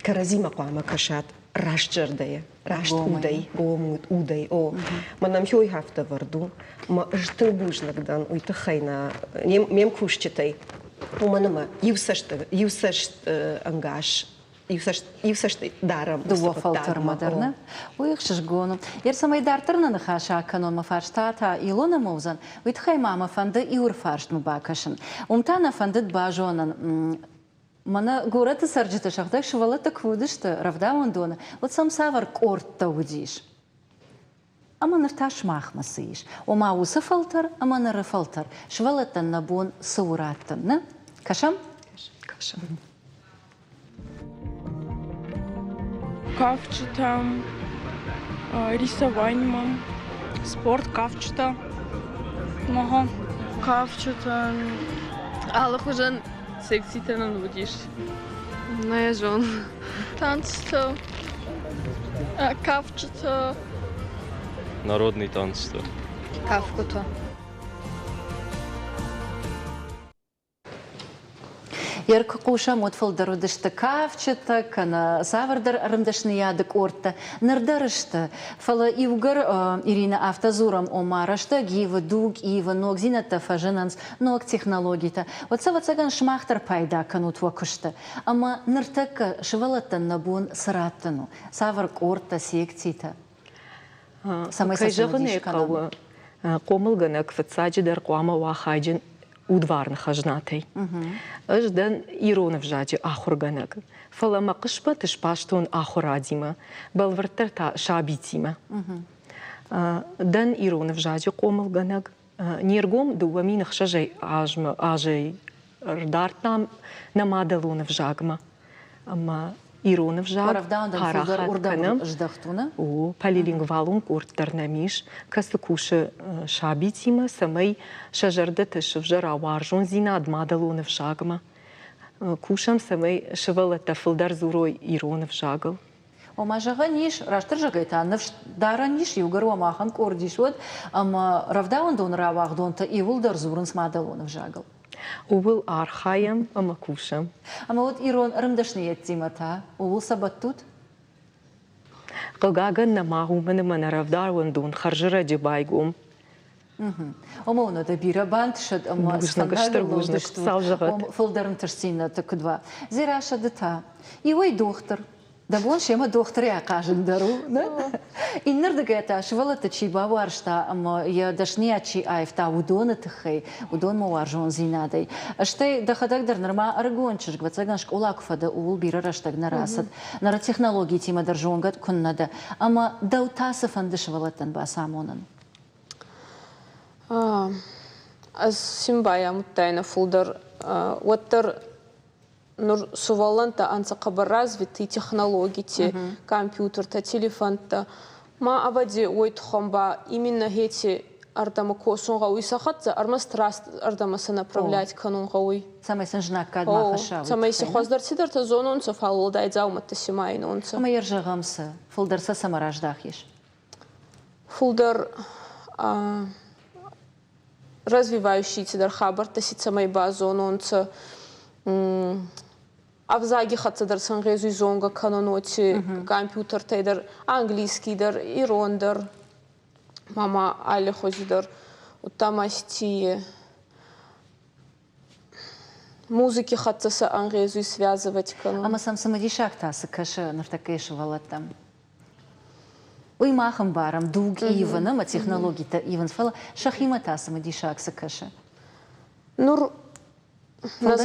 кӕрӕдзимӕ хъуамӕ кӕсат раст зӕрдӕйӕ, раст удӕй, гом удӕй. О, мӕнӕн хёй афтӕ вӕрд у. Мӕ ӕз тынг бузныг дӕн уый тыххӕй нӕ ме мкусджытӕй, уымӕн ӕмӕ иу цӕст иу цӕст ӕнгас иу цӕст дарӕм Дыууӕ фӕлтӕрмӕ дӕр нӕ? Уый ӕхсызгон у. Ер цӕмӕй дарддӕр нӕ ныхас акӕнон, мӕ фарста та Илонамӕ уыдзӕн, уый тыххӕй ма мӕ фӕнды иуыр фарстмӕ бакӕсын. Уым та нӕ фӕндыд базонын, Мӕнӕ горӕты цӕрджыты сыгъдӕг сывӕллӕттӕ куы уыдысты рӕвдауӕндоны, уӕд сӕм цавӕр къордтӕ уыдис? Ӕмӕ ныр та сымахмӕ цы ис? Ома уыцы фӕлтӕр ӕмӕ ныры фӕлтӕр сывӕллӕттӕн нӕ бон цы у раттын, нӕ? Кӕсӕм? Кӕсӕм. Кафджытӕм, рисованимӕ. Спорт, кафджытӕ. Ага. Кафджытӕн алыхуызӕн Секцитӕ нын уыдис. Нӕ зон. Танцтӕ, кафджытӕ. Народный танцтӕ. Кафгуытӕ. Йӕ куы хъусӕм, уӕд фылдӕр уыдысты кафджытӕ кӕнӕ цавӕрдӕр ӕрмдӕсныйады къордтӕ. Ныр дӕр сты. Фӕлӕ иугӕр, Иринӕ, афтӕ дзурӕм, ома рӕстӕг ивы, дуг ивы, ногдзинӕдтӕ фӕзынынц, ног технологитӕ, уӕд сӕ, ӕвӕццӕгӕн, сымах дӕр пайда кӕнут уӕ куысты. Ӕмӕ ныртӕккӕ сывӕллӕттӕн нӕ бон цы раттын у? Цавӕр къордтӕ, секцитӕ? Цӕмӕй сӕ Кӕй зӕгъын цымыдис ӕй кӕнӕм? хъӕуы, хъомылгӕнӕг фыццаджыдӕр хъуамӕ уа хайджын удварны хӕзнатӕй. Ӕз дӕн ирон ӕвзаджы ахуыргӕнӕг, фӕлӕ мӕ хъысмӕт сбастон ахуырадимӕ, бӕлвырддӕр та сабитимӕ. Дӕн ирон ӕвзаджы хъомылгӕнӕг. Не ргом 2006 азмӕ азӕй ӕрдардтам нӕ мадӕлон ӕвзагмӕ. Ӕмӕ ирон ӕвзаг парахат кӕнӕм. О, полилингвалон къорд дӕр нӕм ис, кӕцы кусы сабитимӕ, цӕмӕй сӕ зӕрдӕты сывзӕра уарзондзинад мадӕлон ӕвзагмӕ. Кусӕм, цӕмӕй сывӕллӕттӕ фылдӕр дзурой ирон ӕвзагыл. Ома, зӕгъӕн ис, растдӕр зӕгъгӕй та ныфс дарӕн ис, иугӕр уӕм ахӕм къорд ис, уӕд ӕмӕ рӕвдауӕндоны рауагъдонтӕ иууылдӕр дзурынц мадӕлон ӕвзагыл. Ууыл архайӕм ӕмӕ кусӕм. Ӕмӕ уӕд ирон ӕрмдӕсныйӕдтимӕ та ууыл сӕ бӕттут? Хъыгагӕн нӕма уымӕн ӕмӕ нӕ рӕвдауӕндон хӕрзӕрӕджы байгом. Ома уын уӕдӕ бирӕ бантысӕд ӕмӕ Бузныг, стыр бузныг, Хуыцау зӕгъӕд. Фылдӕр ӕнтыстдзинӕдтӕ куыд уа. Дзерассӕ, та иуӕй дохтыр, дӕ бон семӕ дохтырӕй ахъазын дӕр у, нӕ? Иннӕрдыгӕй та сывӕллӕтты чи бауарзта ӕмӕ йӕ дӕсныйад чи аивта, уыдоны тыххӕй, уыдонмӕ уарзондзинадӕй. Стӕй дӕхӕдӕг дӕр нырма ӕрыгон чызг, ӕвӕццӕгӕн, скъола куы фӕдӕ, ууыл бирӕ рӕстӕг нӕ рацыд. Ныры технологитимӕ дӕр зонгӕ куыннӕ дӕ. Ӕмӕ дӕу та цы фӕнды сывӕллӕттӕн бацамонын? Ӕз син байамудтайнӕ фулдӕр, уӕддӕр нур сувӕллӕнттӕ ӕнцӕ хъӕбӕр развити технологити, компьютертӕ, телефонтӕ. Ма, ӕвӕдзи, уой туххӕн ба именно еци ӕрдӕмӕ косун гъӕуй сӕ хӕццӕ, ӕрмӕст раст ӕрдӕмӕ сӕ направлять кӕнун гъӕуй. Цӕмӕй сын знаггад ма хӕсса. Цӕмӕй си хуӕздӕр цидӕртӕ зононцӕ, фал уӕлдай дзаумӕттӕ си ма инонцӕ. Ӕма е рзӕгъӕм сӕ, фулдӕр сӕ цӕмӕ раздахис? Фулдӕр развивающий цидӕр хабӕрттӕ си цӕмӕй базононцӕ, ӕвзаги хӕццӕ дӕр син гъезуй зонгӕ кӕнун уоци компьютертӕй дӕр, английский дӕр, ирон дӕр, ма ма аллихузи дӕр, удта ма си музыки хӕццӕ сӕ ӕнгъезуй связывать кӕнун. Ӕма сӕм цымыдисаг та цы кӕсы ныртӕккӕйы сывӕллӕттӕм? Уый мах ӕмбарӕм, дуг ивын ӕмӕ технологитӕ ивынц, фӕлӕ сӕхимӕ та цымыдисаг цы кӕсы? Нур нӕ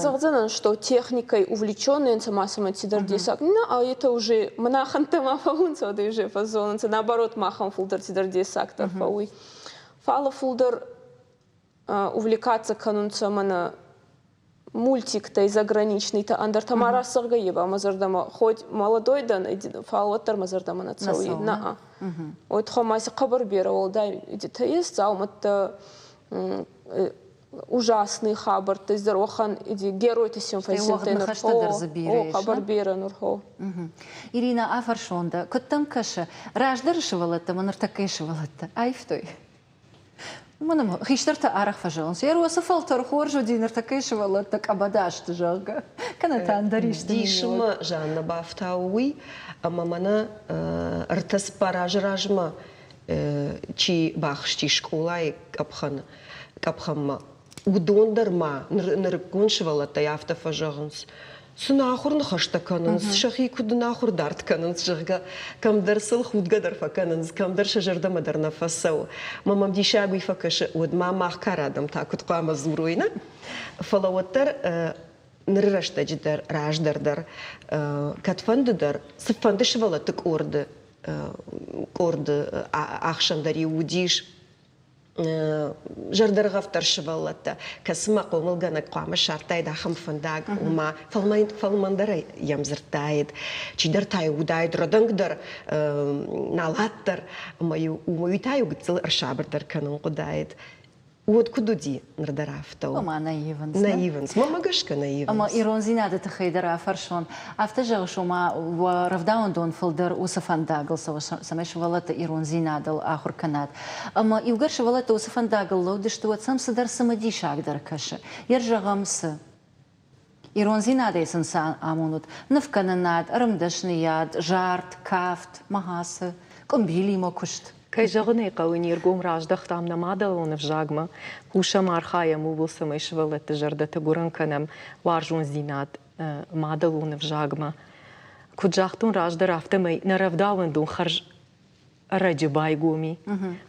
зӕгъдзӕнӕн, что техникой увлеченные ма сӕмӕ цидӕр дессаг. На, а это уже монахӕнтӕ ма фӕуунцӕ, уӕд уже фӕззонунцӕ. Наоборот, махӕн фулдӕр цидӕр дессагдӕр фӕууй. Фал фулдӕр увлекаться кӕнунцӕ мӕнӕ мультиктӕй заграничныйтӕ, ӕндӕртӕ ма рацӕгъгӕ ева мӕ зӕрдӕмӕ хоть молодой дӕн, фал уӕддӕр мӕ зӕрдӕмӕ нӕ цӕуй. На. Ой, ма си хъӕбӕр берӕ уӕлдай идетӕ ес, дзаумӕттӕ ужасный хабӕрттӕ, дӕр уӕхӕн геройтӕ син фӕззиндтӕй нур. О, хъӕбӕр берӕ нур хо. Ирина, афӕрсон дӕ, куыд дӕм кӕсы, раздӕры сывӕллӕттӕ ӕмӕ ныртӕккӕйы сывӕллӕттӕ аивтой? Уымӕн ӕмӕ хистӕртӕ арӕх фӕзӕгъынц, йе уыцы фӕлтӕр хорз уыди, ныртӕккӕйы сывӕллӕттӕ къӕбӕда сты, зӕгъгӕ, кӕнӕ та ӕндӕр исты. Дисы мӕ Жанна бафтауы уый, ӕмӕ мӕнӕ ӕртӕ-цыппар азы размӕ чи бахызти скъолайы къӕпхӕны, къӕпхӕнмӕ, уыдон дӕр ма нырыккон сывӕллӕттӕй афтӕ фӕзӕгъынц, цы нахуыр ныхӕстӕ кӕнынц, сӕхи куыд нахуыр дард кӕнынц, зӕгъгӕ, кӕмдӕр сыл худгӕ дӕр фӕкӕнынц, кӕмдӕр сӕ зӕрдӕмӕ дӕр нӕ фӕцӕуы. Мӕ мӕм диссаг уый фӕкӕсы, уӕд ма мах кары адӕм та куыд хъуамӕ дзурой, нӕ? Фӕлӕ уӕддӕр ныры рӕстӕджы дӕр, раздӕр дӕр, кӕдфӕнды дӕр, цыфӕнды сывӕллӕтты къорды къорды ӕхсӕн дӕр-иу уыдис зӕрдӕргъӕвддӕр сывӕллӕттӕ, кӕцымӕ хъомылгӕнӕг хъуамӕ ссардтаид ахӕм фӕндаг, ома фӕлмӕндӕрӕй йӕм дзырдтаид, чидӕр та-иу уыдаид рӕдӕнгдӕр, налатдӕр, ӕмӕ-иу уый та-иу гыццыл ӕрсабырдӕр кӕнын хъуыдаид. Уӕд куыд уыди, ныр дӕр афтӕ у. Ома нӕ ивынц. Нӕ ивынц. Мӕнмӕ гӕсгӕ нӕ ивынц. Ӕмӕ ирондзинады тыххӕй дӕр афӕрсон. Афтӕ зӕгъыс, ома уӕ рӕвдауӕндон фылдӕр уыцы фӕндагыл цӕуы, цӕмӕй сывӕллӕтты ирондзинадыл ахуыр кӕнат. Ӕмӕ иугӕр сывӕллӕттӕ уыцы фӕндагыл лӕуд сты, уӕд сӕм цыдӕр цымыдисагдӕр кӕсы. Йе рзӕгъӕм цы? Ирондзинадӕй сын цы амонут? Нывкӕнынад, ӕрмдӕсныйад, зард, кафт, махасы, къуымбилимӕ куыст. Кӕй зӕгъын ӕй хъӕуы, не ргом раздӕхтам нӕ мадӕлон ӕвзагмӕ, кусӕм, архайӕм ууыл, цӕмӕй сывӕллӕтты зӕрдӕты гуырын кӕнӕм уарзондзинад мадӕлон ӕвзагмӕ. Куыд загътон раздӕр, афтӕмӕй нӕ рӕвдауӕндон хӕрз ӕрӕджы байгом и.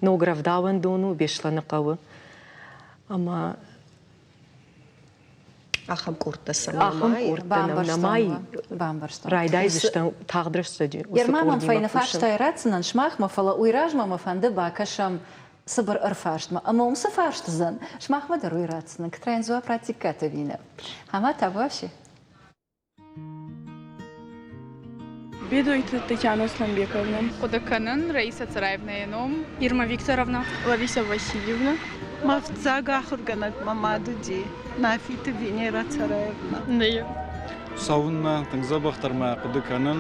Ног рӕвдауӕндон у Беслӕныхъӕуы. Ӕмӕ Ахӕм къордтӕ сӕм Ахӕм къордтӕ нӕм нӕма и. Бамбӕрстон. Райдайдзыстӕм тагъд рӕстӕджы уыцы Ерма мӕм къордимӕ фӕйнӕ кусын. фарстайы ратдзынӕн сымахмӕ, фӕлӕ уый размӕ мӕ фӕнды бакӕсӕм цыбыр ӕрфарстмӕ. Ӕмӕ уым цы фарст уыдзӕн, сымахмӕ дӕр уый ратдзынӕн. Кӕд дзуапп раттиккат ӕви нӕ? Ӕмӕ табуафси. Бедойты Татьяна Асланбековна. Хъуыды кӕнын Раиса Цараевнайы ном. Ирма Викторовна. Лариса Васильевна. Мӕ фыццаг ахуыргӕнӕг мӕ мад уыди, Нафиты Венера Цараевна. Нӕ. Цӕуынмӕ тынг дзӕбӕхдӕр мӕ хъуыды кӕнын.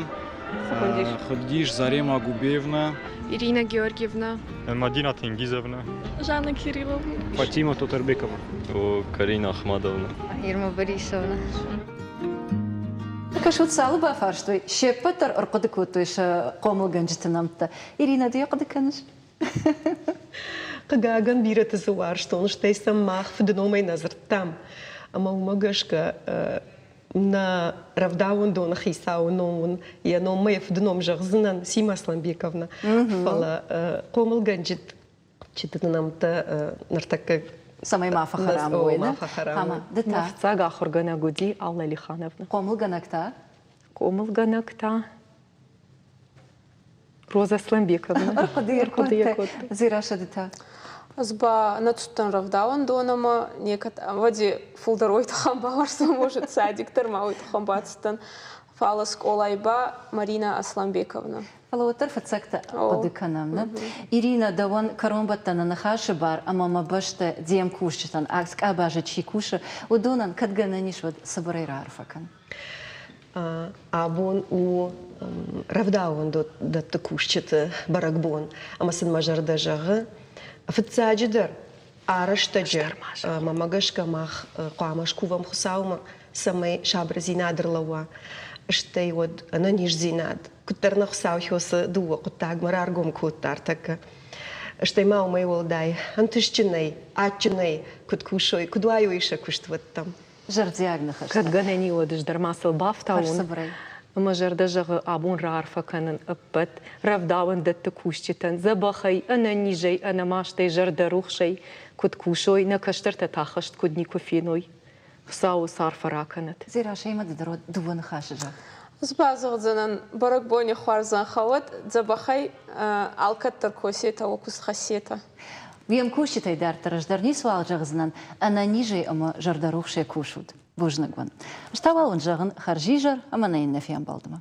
Хуыдис Зарема Губеевна. Ирина Георгиевна. Мадина Тенгизовна. Жанна Кирилловна. Фатима Тотарбекова. О, Карина Ахмадовна. Ирма Борисовна. Кӕсут, цалы бафарстой, се ппӕт дӕр ӕрхъуыды кодтой сӕ хъомылгӕнджыты нӕмттӕ. Ирина, ды йӕ хъуыды кӕныс? Хъыгагӕн, бирӕты дзы уарзтон, стӕй сӕм мах фыдыномӕй нӕ дзырдтам. Ӕмӕ уымӕ гӕсгӕ нӕ рӕвдауӕндоны хицауы ном уын йӕ номмӕ йӕ фыды ном зӕгъдзынӕн Сима Асланбековна. Фӕлӕ хъомылгӕнджыты нӕмттӕ ныртӕккӕ Цӕмӕй ма фӕхӕрам уой, ма фӕхӕрам уой. Ды та? Фыццаг ахуыргӕнӕг уыди Алла Лихановна. Хъомылгӕнӕг та? Хъомылгӕнӕг та Роза Асланбековна. Ӕрхъуыды кодта. Дзерассӕ, ды та? Ӕз ба нӕ цудтӕн рӕвдауӕндонӕмӕ, некӕд ӕвӕдзи фулдӕр уой туххӕн бауарзтон, может, садик дӕр ма уой туххӕн бацудтӕн. Фал скъолай ба Марина Асланбековна. Фӕлӕ уӕддӕр фыццӕгтӕ хъуыды кӕнӕм, нӕ? Ирина, дӕуӕн кӕронбӕттӕны ныхасы бар ӕмӕ мӕ бӕстӕ де мкусджытӕн, акс-къабазы чи кусы, уыдонӕн кӕд гӕнӕн ис, уӕд цыбырӕй раарфӕ кӕн. Абон у рӕвдауӕндӕтты кусджыты бӕрӕгбон, ӕмӕ сын мӕ зӕрдӕ зӕгъы, фыццаджыдӕр арӕзтӕджы мӕмӕ гӕсгӕ мах хъуамӕ скувӕм Хуыцаумӕ, цӕмӕй сабырдзинад ӕрлӕууа, стӕй уӕд ӕнӕниздзинад. Куыддӕр нӕ Хуыцау хёсы дыууӕ хъуыддагмӕ раргом кодта ӕртӕккӕ. Стӕй ма уымӕй уӕлдай ӕнтыстджынӕй, адджынӕй куыд кусой, куыд уайой сӕ куыстуӕттӕм. Зӕрдиаг ныхӕстӕ. Кӕд гӕнӕн и, уӕд ӕз дӕр ма сыл бафтауон. Ӕмӕ зӕрдӕ зӕгъы абон раарфӕ кӕнын ӕппӕт рӕвдауӕндӕтты кусджытӕн дзӕбӕхӕй, ӕнӕнизӕй, ӕнӕмастӕй, зӕрдӕрухсӕй куыд кусой, нӕ кӕстӕртӕ та хӕст куыд никуы феной. Хуыцауы арфӕ ракӕнӕд. Дзерасӕимӕ ды дӕр дыууӕ ныхасы зӕгъ. Ӕз базӕгъдзӕнӕн бӕрӕгбони хуарзӕнхӕ уӕд, дзӕбӕхӕй алкӕддӕр косетӕ, уӕ куст хӕссетӕ. Уе мкусджытӕй дарддӕр ӕз дӕр ницуал зӕгъдзынӕн, ӕнӕнизӕй ӕмӕ зӕрдӕрухсӕй кусут. Бузныг уын. Ӕз та уал уын зӕгъын хӕрзизӕр ӕмӕ нӕ иннӕ фембӕлдмӕ.